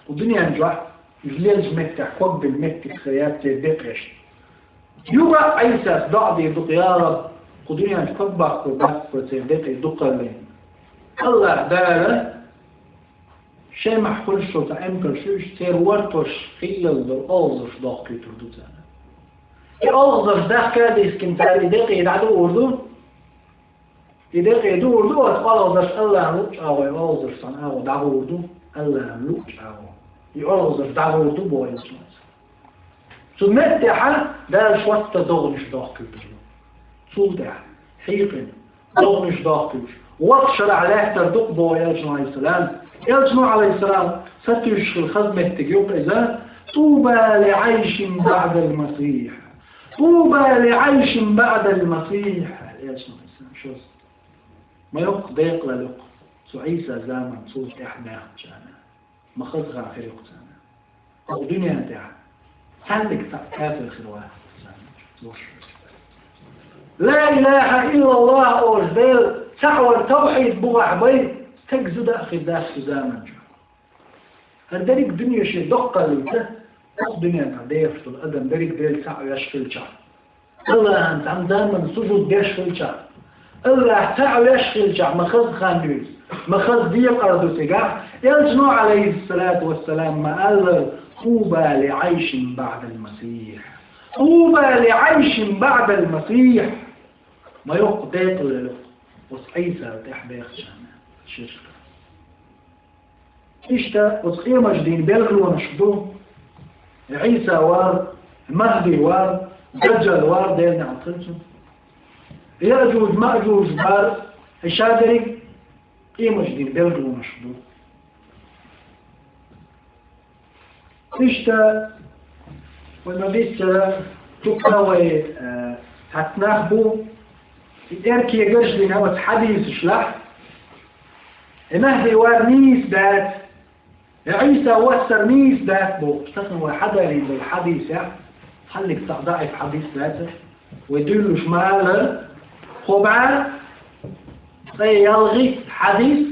Кху дуьнен чохь уьш леллачу меттехь ког бина меттиг хир яц церан декъашна. Юха а Ӏийсас доӀа дийр ду-кх: «Я Раб, кху дуьнен чу ког баккхур бац-кх церан декъий дукхаллин». Аллахь Дала шен махь хуьлуш долу цхьа эмкалш ю уьш, церан вортош хиллал долу олхазарш дохкуьйтур ду царна. И олхазарш дахка а дискина, цара и декъий дӀадуур ду. И декъий дуур ду оцу олхазарш, Аллахьан луъучу агӀор, и олхазарш цхьана агӀор дӀагӀур ду, Аллахьан луъучу агӀор. И олхазарш дӀагӀур ду, боху элчано. Цу меттехь Дала шортта догӀанаш дохкуьйтур ду. Цул тӀаьхьа хьийкъина догӀанаш дохкуьйтуш, воккха шарахь лаьттар ду-кх, боху элчано, алейхиссалам. Элчано, алейхиссалам, сатуьйсуш хилла хаза меттиг ю-кх иза: «ТӀуба ли Ӏайшин баъдал масихь». «ТӀуба ли Ӏайшин баъдал масихь», — аьлла элчано, алейхиссалам, шозза. Ма йоккха декъалалла ю-кх цу Ӏийса заман цул тӀаьхьа баьхначарна. Ма хаза хан хир ю-кх царна. Оха дуьнен тӀехь цхьаьнниг цхьаъ кафир хир вац царна. Ла илаха иллаллах олуш, Дела цхьаъ вар тавхьид бухахь бай, стаг зуда а хир дац цу заман чохь. ХӀара дерриг дуьне шен доккхаллица, оха дуьнен тӀехь дехаш долу адам дерриг Дела цхьаъ веш хилчахь, Аллахьан цхьана заманна сужуд деш хилчахь, Аллахь цхьаъ веш хилчахь, ма хаза хан ю иза, ма хаза декъар ду цигахь, элчано, алейхиссалату вассалам, ма аллара: «ТӀуба ли Ӏайшин баъдал масихь». «ТӀуба ли Ӏайшин баъдал масихь». Ма йоккха декъалалла ю-кх оцу Ӏийсал тӀаьхьа бехачарна ширка. Иштта оцу къематдийнан билгалонаш ду: Ӏийса вар, Махди вар, Даджал вар, Делан неӀалт хуьлда цунна. Яъжуж-Маъжуж вар, и шадерриг къематдийнан билгалонаш ду. Иштта вай ма-дийццара, чуккха вай, э, цхьацца нах бу, и тӀеркегарш дина оцу хьадисашлахь, и Махди вар нийса дац, и Ӏийса воссар нийса дац бохуш, тахана вай хьадалийна долу хьадисехь, хьаллиг цхьа даӀиф хьадис дац, вай дуьйлуш ма-аллара, кхо бӀе ткъе ялхитта хьадис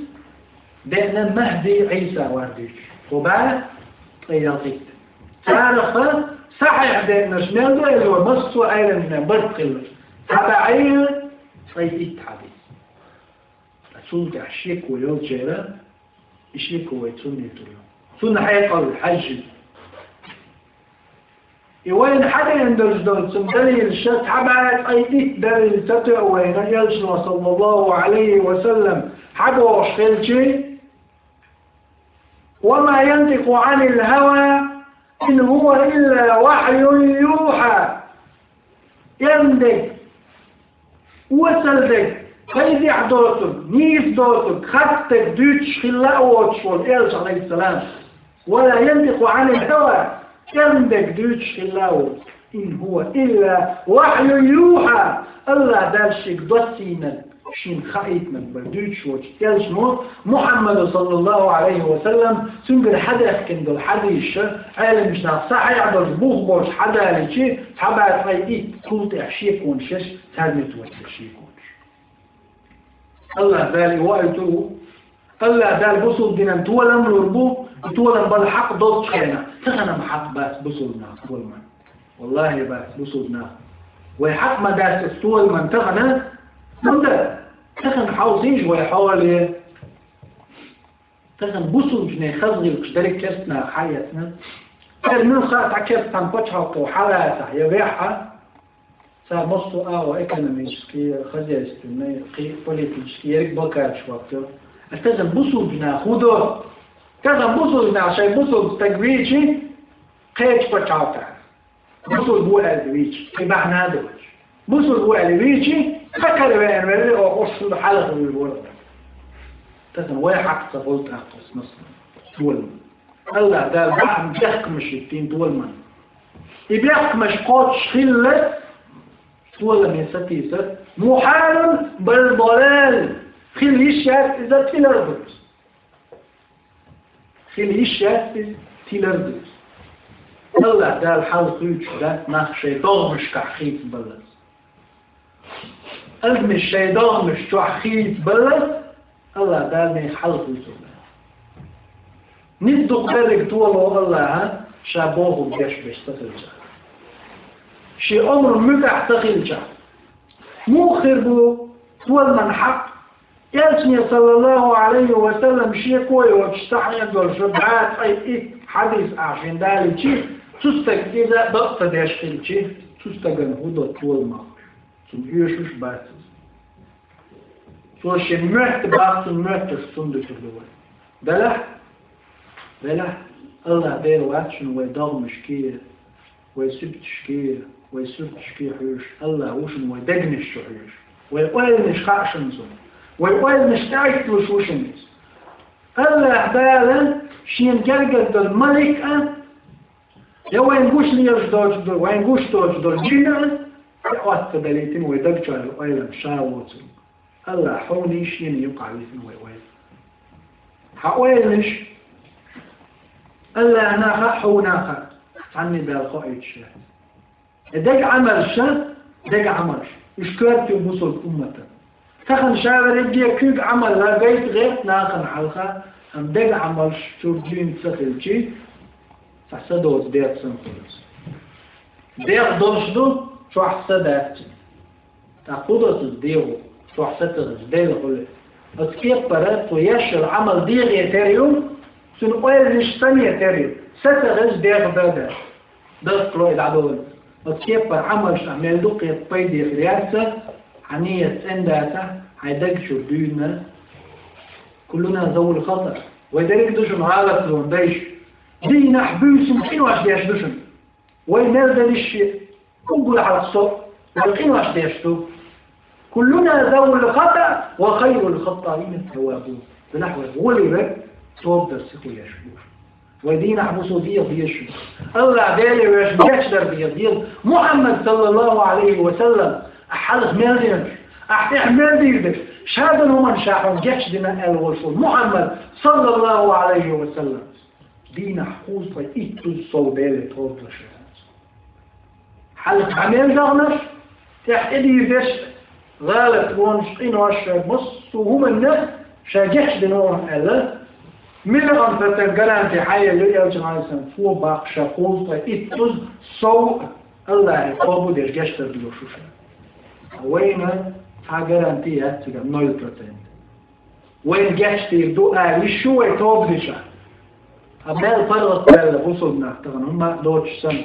деана Махди Ӏийса вар дуьйцуш. Кхо бӀе ткъе ялхитта. Царах сахьихь деанарш мел ду аьлла, массо а Ӏеламнехан барт хилла. Цхьа бӀе ткъе итт хьадис. Ткъа цул тӀаьхьа шеко йолчеран, и шеко вай цунна йитур ю. Цунна хьекъал хьаьжжина. И вайна хьадеана долуш долу цунна далилаш, цхьа бӀе ткъе итт далил ца тоьа вайна, элчано, саллаллаху Ӏалайхи ва саллам, хьабохуш хилчи: «Ва ма янтикъу Ӏанил хӀава, ин хӀува илла вахьюн юхьа». Эн дерг, осал дерг, пайдехь доцург, нийса доцург, хатта дерг дуьйцуш хилла а воцуш волу элча, алейхиссалам. «Ва ла янтикъу Ӏанил хӀава», эн дерг дуьйцуш хилла а воцуш. «Ин хӀува илла вахьюн юхьа», Аллахь Дала шега доссийнарг, шена хаийтинарг бара дуьйцуш воцуш элчано, Мухьаммадо, саллаллаху Ӏалайхи ва саллам, цуьнгара хьадаьхкина долу хьадисаш, Ӏеламнаха сахьихь долуш, бух болуш хьадалийчи, цхьа бӀе ткъе итт, цул тӀаьхьа шеконаш еш, царна тӀе воцуш шеконаш. Аллахь Дала и ваийтур ву, Аллахь Дала бусулба динан толам лур бу, и толам бала хьакъ долчу хенахь, тахана-м хьакъ бац бусулба нах толам. Валлахьи, бац бусулба нах. Вай хьакъ ма дац аса толам тахана, хӀунда тахана хьовсийша вай хьоле. Тахана бусулбанийн хаза гӀиллакхаш дерриг керста наха хьаэцна. Церан муьлхха а цхьа керста пачхьалкхо хьалацахь я вехьа, цара массо а агӀо, экономический, хозяйственный, кхин политический, ерриг бакача хӀоттайо. Тахана бусулба нах хӀун до? Тахана бусулба нах шайн бусулба стаг вийча, кхеча пачхьалкхе. Бусулба ву аьлла вийча, кхин бахьана а доцуш. Бусулба ву аьлла вийча, кхакхара веана велли, оха уьш шуна хьалха вуьйр вара. Тахана вай хьакъ ца хуьлу тӀаккха оцу массарна. Толам. АллахӀ Дала бахьана бехкамаш йиттина толаман. И бехкамаш кхоччуш хилла, толаме сатийсар, мухьалун бал далал, хила йиш яц иза тилар ду. Хила йиш яц иза тилар ду. АллахӀ Дала хьалха хуьйцуш дац нах шайн догӀмашкахь хийцабаллалц. Адамаш шайн догӀмаш чохь хийцабаллалц АллахӀ Дала нехан хьалха хуьйцур дац. Ницкъ дукха берриг толо АллахӀа, ша бохург деш берш ца хилча. Шен омран муьтӀахь ца хилча. Муха хир бу толаман хьакъ? Элчане, саллаллаху Ӏалайхи ва саллам, шеко йоцуш сахьихь долуш бӀе цкъа итт хьадис ахь шена далийча, цу стага иза бакъ ца деш хилча, цу стагана хӀун до толамах? Цунна оьшуш бац иза. Цо шен моьтту баккха, цунна моьттурш цунна дуьтур ду вай. Делахь, делахь, АллахӀ Дела вац шуна вай догӀмашкий, вай сибташкий, вай суьрташкий хьоьжуш, АллахӀ ву шуна вай дегнаш чу хьоьжуш. Вай ойланаш хаьа шуна цунна. Вай ойланаш тӀаьхьалуш ву шуна иза. АллахӀ Дала шена гергара долу малик а, я вайна гуш лелаш доцуш долу, вайна гуш доцуш долу жин а, я оццу далийтина вай даг чу йолу ойланаш ша воцург. АллахӀа хьуна а, шена а юкъахь висина вай ойланаш. Хьан ойланаш АллахӀана хаьа, хьуна хаьа, цхьанне Дала хоуьйтуш яц. И дега Ӏамалш, дега Ӏамалш, уьш коьрта ю бусулба умматан. Тахана ша верриге куьйга Ӏамал гайта гӀерта нахана хьалха, амма дега Ӏамалш чуьра дуьйна ца хилчий, цхьа са доцу дегӀ санна хуьлу. ДегӀ долуш ду, чохь са дац. ТӀаккха хӀун до цуьнан дегӀо, чохь са ца хилча, Делан гӀуллакх? Оцу кепара цо еш йолу Ӏамал дегӀе тера ю, цуьнан ойланаш сане тера ю, са ца хилча дегӀ дан дац. Даккхало и дӀадолу. Оцу кепара Ӏамалш ахь мел ду кхета пайде хир яц, хьан нийят цӀена дацахь, хьайн даг чуьра дуьйна. Куллуна завул хата. Вай дерриг ду шуна гӀалатлонан дайш. Дийнахь буьйсанна къинош деш ду шуна. Вай мел делиш уггар хьалха со, вай къинош деш ду. Куллуна завул хата ва хайрул хаттаина ат-таввабун. Делахь вай гӀоле вай тоба дар сихо еш бу. Вай дийнахь бусо дегӀ дезаш. АллахӀ Деле вешан гечдар дегӀ деза. Мухьаммад, саллаллаху Ӏалайхи ва саллам, ахь хьалха мел динарш, ахь тӀехь мел дийр дерш, ша долу хӀуманна ша хьуна гечдина аьлла волуш волу Мухьаммад, саллаллаху Ӏалайхи ва саллам. Дийнахь кхузткъе итт зуда сов Деле тоба деш. Хьалха дӀа мел даханарш, тӀехь тӀедийр дерш, гӀалат вонаш, къинош, ша массо а хӀуманна ша гечдина ву аьлла, миллион процент гаранти хьаелла ю элчан хьайсан, фо баккха ша кхузткъе итт зуда сов АллахӀе тоба деш гечдар дилуш шу ша. Вайна цхьа гаранти яц цигахь, ноль процент. Вайн гечдийр ду аьлла, йиш ю вай тоба дича. Ткъа мел паргӀат ваьлла бусулба нах тахана, хӀумма а доцуш санна.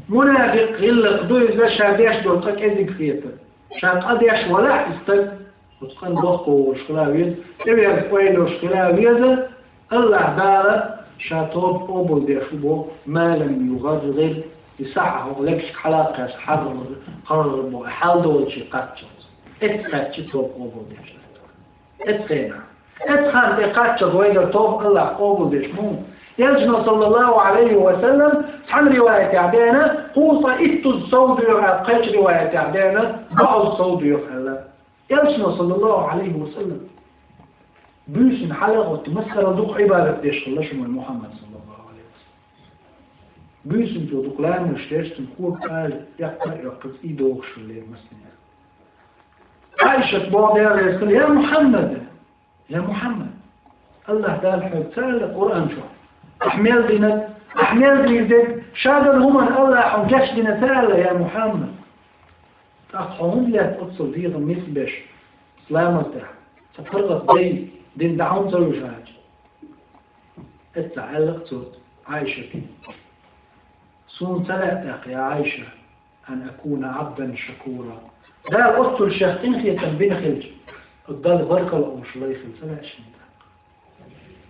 Мунафикъ гӀиллакх ду иза, ша деш долу къа кӀезиг хетар. Ша къа деш валахь и стаг, оцу къан дохко волуш хила веза, тӀеверг ойла йолуш хила веза, АллахӀ Дала ша тоба къобалдеш ву боху, ма лам югӀаргӀир, и сахьа хӀокху легашка хьала а кхаьчна, хьаргӀар, хьаргӀар боху, хьал долчу кхаччалц. Эццахь кхаьчча тоба къобалдеш. Эццахь хенахь. Эццахь тӀе кхаччалц вайгара тоба АллахӀа къобалдеш ма ву. Элчано, саллаллаху Ӏалайхи ва саллам, цхьана риваятехь деана, кхузткъе итт зуда сов доьху аьлла, кхечу риваятехь деана, бӀозза сов доьху аьлла. Элчано, саллаллаху Ӏалайхи ва саллам, буьйсанна хьала а гӀоттий, массарал дукха Ӏибадат деш хилла шуна вай Мухьаммад, саллаллаху Ӏалайхи ва саллам. Буьйсанна цо дукха ламазаш деш, цуьнан кога кӀала эккха а эккхийтина, и дохуш хилла массанхьа. Ӏайшат боху, Дела реза хуьлда: «Я Мухьаммад, я Мухьаммад, АллахӀ Дала хьоьга ца аьлла Къуръан чохь: „Ахь мел динарг, ахь мел дийр дерг, ша долу хӀуманна АллахӀа хьуна гечдина“, ца аьлла, я Мухьаммад?» ТӀаккха хьо хӀунда лаьтта оццул дегӀан ницкъ беш, ламаз тӀехь, цхьа паргӀат дай дина дӀа хӀунда ца вуьжу хьаьжа? Эццахь аьлла-кх цо Ӏайшате: «Суна ца лаьа тӀаккха, я Ӏайша, ан акуна Ӏабдан шакура». Дала оццул шех къинхетам бина хилча, Дала баркалла олуш лай хила ца веза шена тӀаккха.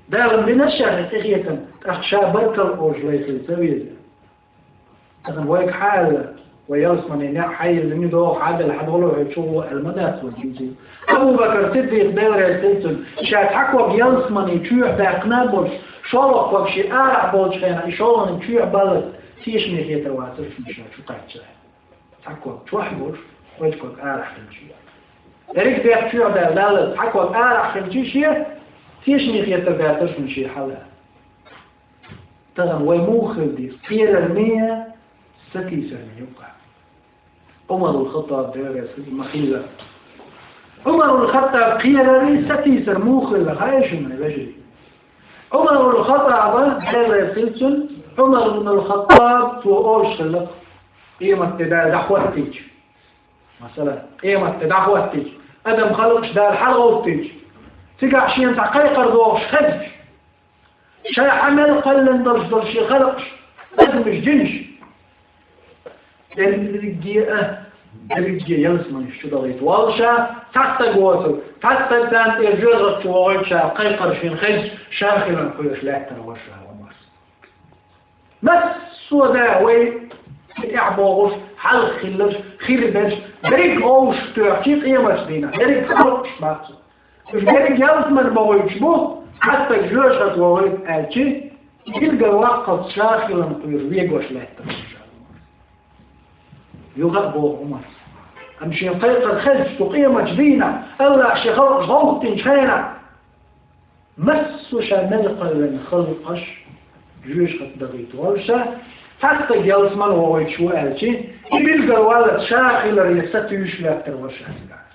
Дала дина шаьрна тӀехетам, тӀаккха ша баркалла олуш лай хила ца веза. Тахан вайга хьаьлла, вай ялсамане некъ хьайилла, нуьйдогӀу хьадала, хьадолу хьо чугӀо аьлла ма дац вай динчуьра. Абу-Бакр Сиддикъ, Дела реза хила цунна, ша цхьа ког ялсамане чоьхьа баьккхина а болуш, шолгӀа ког шен арахь болчу хенахь, и шолгӀаниг чоьхьа баллалц тешаме хетар вацара шуна ша чу кхаьчча. Цхьа ког чохь а болуш, кхойтта ког арахь хилча. Дерриг а бехк чоьхьа даьлла, цхьа ког арахь хилча шен, тешаме хетар дацара шуна шен хьала. Тахана вай муха хила деза? Кхерарна а, сатийсарна а юкъахь. Ӏумарул Хаттаб, Дела реза хила цунна, ма хилла. Ӏумарул Хаттаб кхерар а, сатийсар муха хилла хаьий шуна, вежарий? Ӏумарул Хаттаба, Дела реза хила цунна, Ӏумар ибн ал-Хаттаб, цо олуш хилла, къематде Дала дӀахӀоттийча. Масала, къематде дӀахӀоттийча, адам халкъаш Дала хьалагӀовттийча, цигахь шена цхьа кхайкхар дохуш хезча, ша хьан мел кхоьллина долуш долу шен халкъаш, адамаш, жинаш, дерриге а, дерриге ялсаманаш чу дахийта воллу ша, цхьа стаг воцург, цхьа стаг царна тӀера жоьжахати чу вогӀуьйту ша, кхайкхар шена хезча, ша хиларна кхоьруш лаьттар вара ша, Ӏумар. Массо а да вай тӀехь богӀуш, хьалха хилларш, хир берш, берриг а вовшах тоьхча къематдийнахь, берриг а халкъаш бац. Уьш берриг ялсамане богӀуьйтуш бу, цхьа стаг жоьжахати вогӀуьйту аьлча, билггал ваккхалц ша хиларна кхоьруш вегош лаьттар вара ша. Юха а боху Ӏумара. Амма шен кхайкхар хезча цу къематдийнахь, АллахӀа шен халкъаш гӀовттийначу хенахь, массо а ша мел кхоьллина халкъаш жоьжахати дахийта воллу ша, цхьа стаг ялсамане вогӀуьйтуш ву аьлча, и билггал валлалц ша хиларна сатуьйсуш лаьттар вара ша цигахь.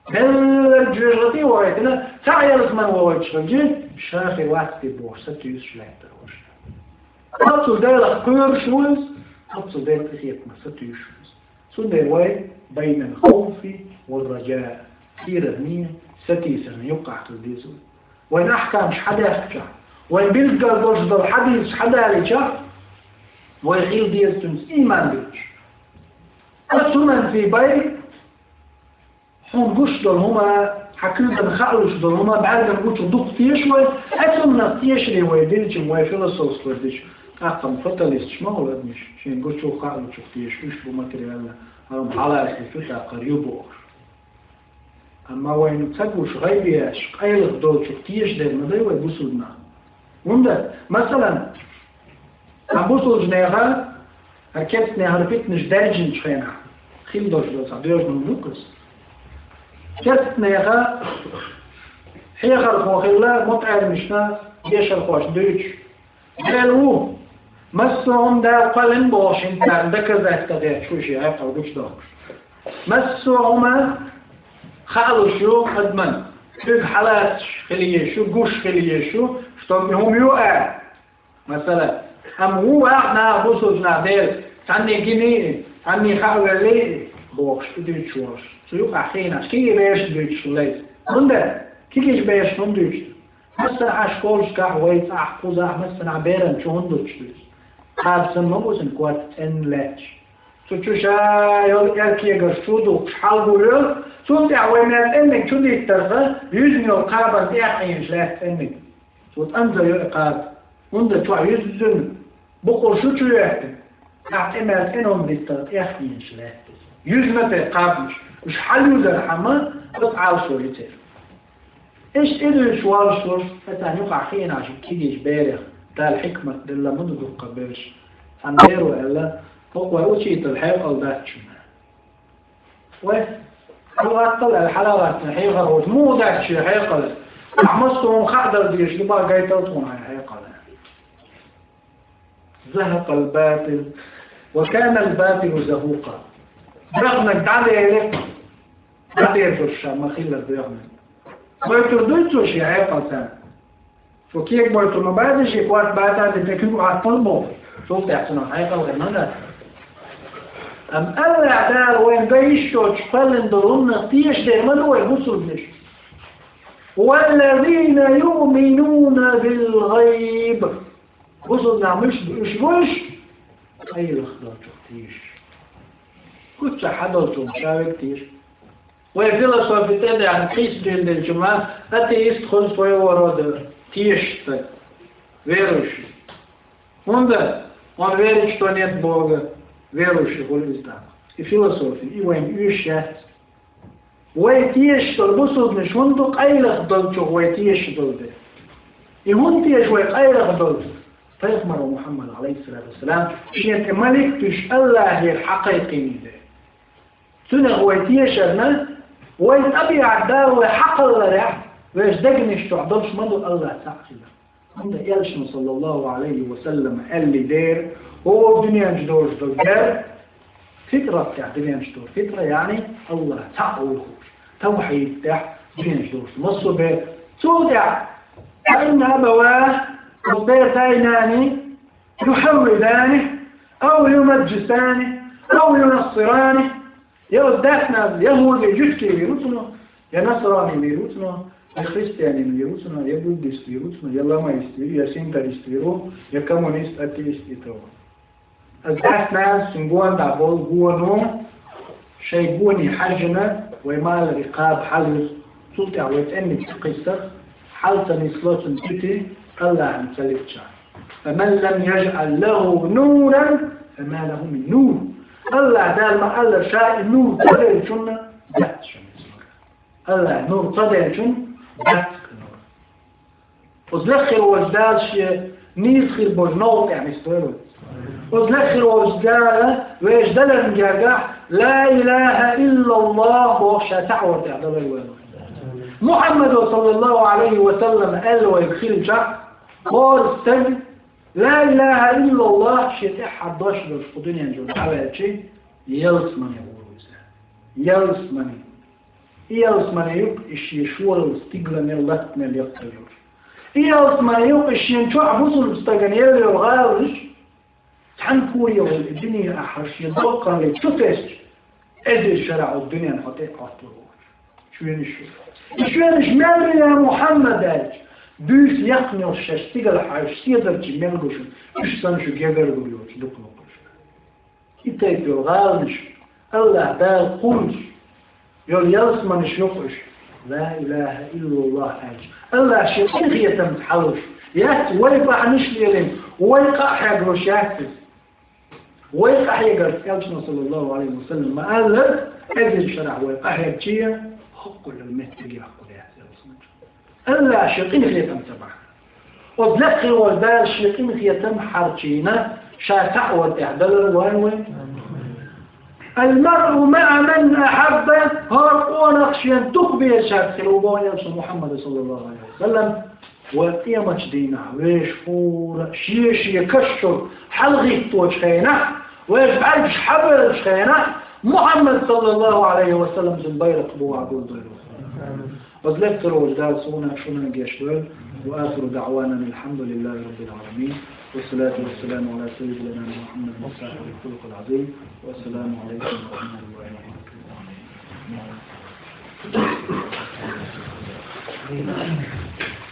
Мел жоьжахати а вогӀуьйтина, цхьа а ялсамане вогӀуьйтуш хилча, ша хир вац те бохуш, сатуьйсуш лаьттар вара ша. Оццул Делах кхоьруш ву иза, оццул Делан къинхетамах сатуьйсуш ву иза. Цундела вай байнал хавфи ва ражаъ, кхерарна а, сатийсарна а юккъехь хила деза вай. Вайн ахькамаш хьадаьхкича, вайн билггал долуш долу хьадисаш хьадалийча, вай хила деза цуьнца ийман дуьйцуш. Ас хӀуманца бай, хьуна гуш долу хӀума, хьан куьйгана хаалуш долу хӀума бӀаьргана гучух дукха теша вай, ас хӀуманах тешаре вай динчун, вай философство дича, тӀаккха-м фаталисташ ма хуьлу адамаш, шен гучух хаалучух теша, уьш бу материально, хӀара-м хьалаьцна цу тӀаккхара ю бохуш. Амма вайна ца гуш гӀайбеш, къайлаха долчух тешадер ма дай вай бусулба нах. ХӀунда, масалан, цхьа бусулба нехан, хӀара керстанехь хӀара питанаш даьржинчу хенахь, хила долуш долу цхьа доьжна хӀума ду-кх иза. Керстанехь хьехархо хилла, мутаӀеламашна, дешархошна дуьйцуш, Дела ву, массо а хӀума Дала кхоьллина бохуш, хӀинца царна доказательство детташ ву шен хьекъал гучудоккхуш. Массо а хӀума хаалуш ю адамна, уьш хьалаьцаш хила езаш ю, гуш хила езаш ю, чтоб и хӀума ю аьлла. Масала, амма ву ваха наха бусулба нах Дела, цхьанне гиний, цхьанне хаавеллий бохуш, и дуьйцуш волуш. Цу юкъахь хиънаш, кегий бераш дуьйцуш хилла иза. ХӀунда? Кегийчу бераш хӀунда дуьйцуш? Массанхьа школашкахь, вай цӀахь, кхузахь, массанхьа беран чу хӀунда луьттуш ду иза? Кхаба санна ма бу цуьнан кот цӀенна лаьтташ. Цу чу ша йолу кӀел кегаш чу духкуш хьалгур йолу, цул тӀаьхьа вай мел цӀенниг чу диттарх, юьзна йолу кхабанна тӀехъийначу лаьтта цӀенниг. Цо тӀанзар йо и кхаба, хӀунда чохь юьззина букъурш ю чу йоьттина. Ахь тӀе мел цӀена хӀума диттарх тӀехъийначу лаьтта иза. Юьзна тӀе кхабанаш, уьш хьалюзархьама, оцу Ӏалашо йицера. Иштта и дуьйцуш воллуш ву, сан юкъахь хиъна ши кегийчу берех Дала хьикмат делла ма ду дуккха берш. Цхьана беро аьлла, хӀокху вай учитель хьекъал дац шуна. Вай, хьалагӀаттал аьлла, хьалагӀаттина хьехархочо, муха дац шен хьекъал? Ахь массо а хӀума хаа дала дезаш ду, бах гайтал тхуна хьайн хьекъал. زهق الباطل وكان الباطل زهوقا. Бехнарг дӀадели, дӀадерзош ша ма хиллара бехнарг. Гойтур дуй цо шен хьекъал царна? Цо кега гойтур ма бац шен, кот бац а дина, куьг Ӏаттал боху. Цул тӀаьхьа цунах хьекъал хир ма дац. Амма АллахӀ Дала вайна ган йиш йоцуш кхоьллина долу хӀуманах тешадер ма ду вай, бусулбанаш. والذين يؤمنون بالغيب. Бусулба нах муьш бу, уьш бу уьш? Къайлаха долчух теша. Куьцах хьадолчунах ша верг теша. Вай философи тӀе а даьхна, кхийса дийна делча ма, атеист хул своего рода тешаш стаг, верующий. ХӀунда? Он верит, что нет Бога, верующий хул из тӀаккха. И философи, и вайна оьшуш яц. Вай тешаш долу бусулбанаш хӀунда ду, къайлаха долчух вай тешаш долу дела. И хӀунда теша вай къайлаха долчух? Пайхамар Мухьаммад, Ӏалайхиссалату вассалам, шена тӀе малик туьйсуш АллахӀера хьакхайкхийна дела. Цунах вай тешарна, вай тӀабиӀат Дала вай хьакхалларехь, вешан дегнаш чохь долуш ма ду АллахӀ цхьаъ хилар. ХӀунда аьлча, саллаллаху Ӏалайхи ва саллам, аьлла дера, хӀора дуьнен чу долуш долу дера, фитрат тӀехь дуьнен чу долу, фитра, яъни АллахӀ цхьаъ ву хууш, тавхьид тӀехь дуьнен чу долуш массо а бер. Цул тӀаьхьа, «Фа инна абаваху», оцу беран дай-наной, «юхьаввидани, ау юмаджисани, ау юнассирани». Я оцу даьхназа, я хӀора юьтке вир ву цунах, я насрани вир ву цунах, я христианин вир ву цунах, я буддист вир ву цунах, я ламаист вир, я синтаист вир ву, я коммунист, атеист и тӀе. Ас даьхназа, цуьнан гонах болу гоно, шайн гоне хьаьжжина, вай маларийн кхаба хьалуьйсу, цул тӀаьхьа вай цӀенниг ца кхиссарх, хьал ца нисло цуьнан туьти, АллахӀна ца лечча. «Фаман лам яжӀал лаху нуран, фама лаху мин нур». АллахӀ Дала ма-аллара, ша и нур ца деллачунна дац шуна иза нур. АллахӀ нур ца деллачунна дац нур. Оцу лекха хир волчу Дала шен нийса хир болчу новкъа тӀехь нисдойла вай. Оцу лекха хир волчу Дала вешан даларна гергахь «Ла илаха иллаллахӀ» бохуш ша цхьаъ вар тӀехь далар вай. Мухьаммадо, саллаллаху Ӏалайхи ва саллам, аьлла вайга хилчахь, хӀора стаг «Ла илаха иллаллахӀ» шен тӀаьххьара дош долуш кху дуьнен чуьра дӀаваьлча, ялсамане гӀур ву иза. Ялсамане. И ялсамане ю-кх и шен шолгӀа стигала мел, латта мел яккхар йолуш. И ялсамане ю-кх и шен чохь бусулба стагана елла йолу гӀаланаш, цхьана куре йолу и дуьне ахьа шен доккхалле чу тесча, эзар шарахь оцу дуьненна хьо тӀе а Ӏоттур волуш. Шоьнаш ю. И шоьнаш мел ю, я Мухьаммад, аьлча, буьйса яккхина йолуш шаьш стигала хьаьжча, седарчий мел гу шуна, уьш санна шу гергара гур йоцуш дукха локхуш. И тайпа йолу гӀаланаш, АллахӀ Дала кхуллуш йолу ялсаманеш ю-кх уьш, «Ла илаха иллаллахӀ» аьлча, АллахӀ шен къинхетамца хьалуш яц, вай бахьанаш лелийна, вай къа а хьегнуш яц иза. Вай къа хьегарца, элчано, саллаллаху Ӏалайхи ва саллам, ма-аллара, эзар шарахь вай къа хьегча, хӀоккхул йолу меттиг яккхур яц ялсаманчу. АллахӀ шен къинхетамца бахьана. Оцу лекха волчу Дала шен къинхетам хьарчийна, ша цхьаъ вар тӀехь далар вайн вай. «Ал-маръу маӀа ман ахьабба», хӀара къонах шен дукха безачаьрца хир ву боху элчано Мухьаммада, саллаллаху Ӏалайхи ва саллам, вай къематчу дийнахь вешан хӀора шен-шен каш чуьра хьалагӀитточу хенахь, вешан бӀаьргаш хьабевллачу хенахь, Мухьаммад, саллаллаху Ӏалайхи ва саллам, цуьнан байракх бу вай гулдойла. Оцу лекха волчу Дала суна а, шуна а гечдойла. وآخر دعوانا أن الحمد لله رب العالمين، والصلاة والسلام على سيدنا محمد صاحب الخلق العظيم، والسلام عليكم ورحمة الله وبركاته.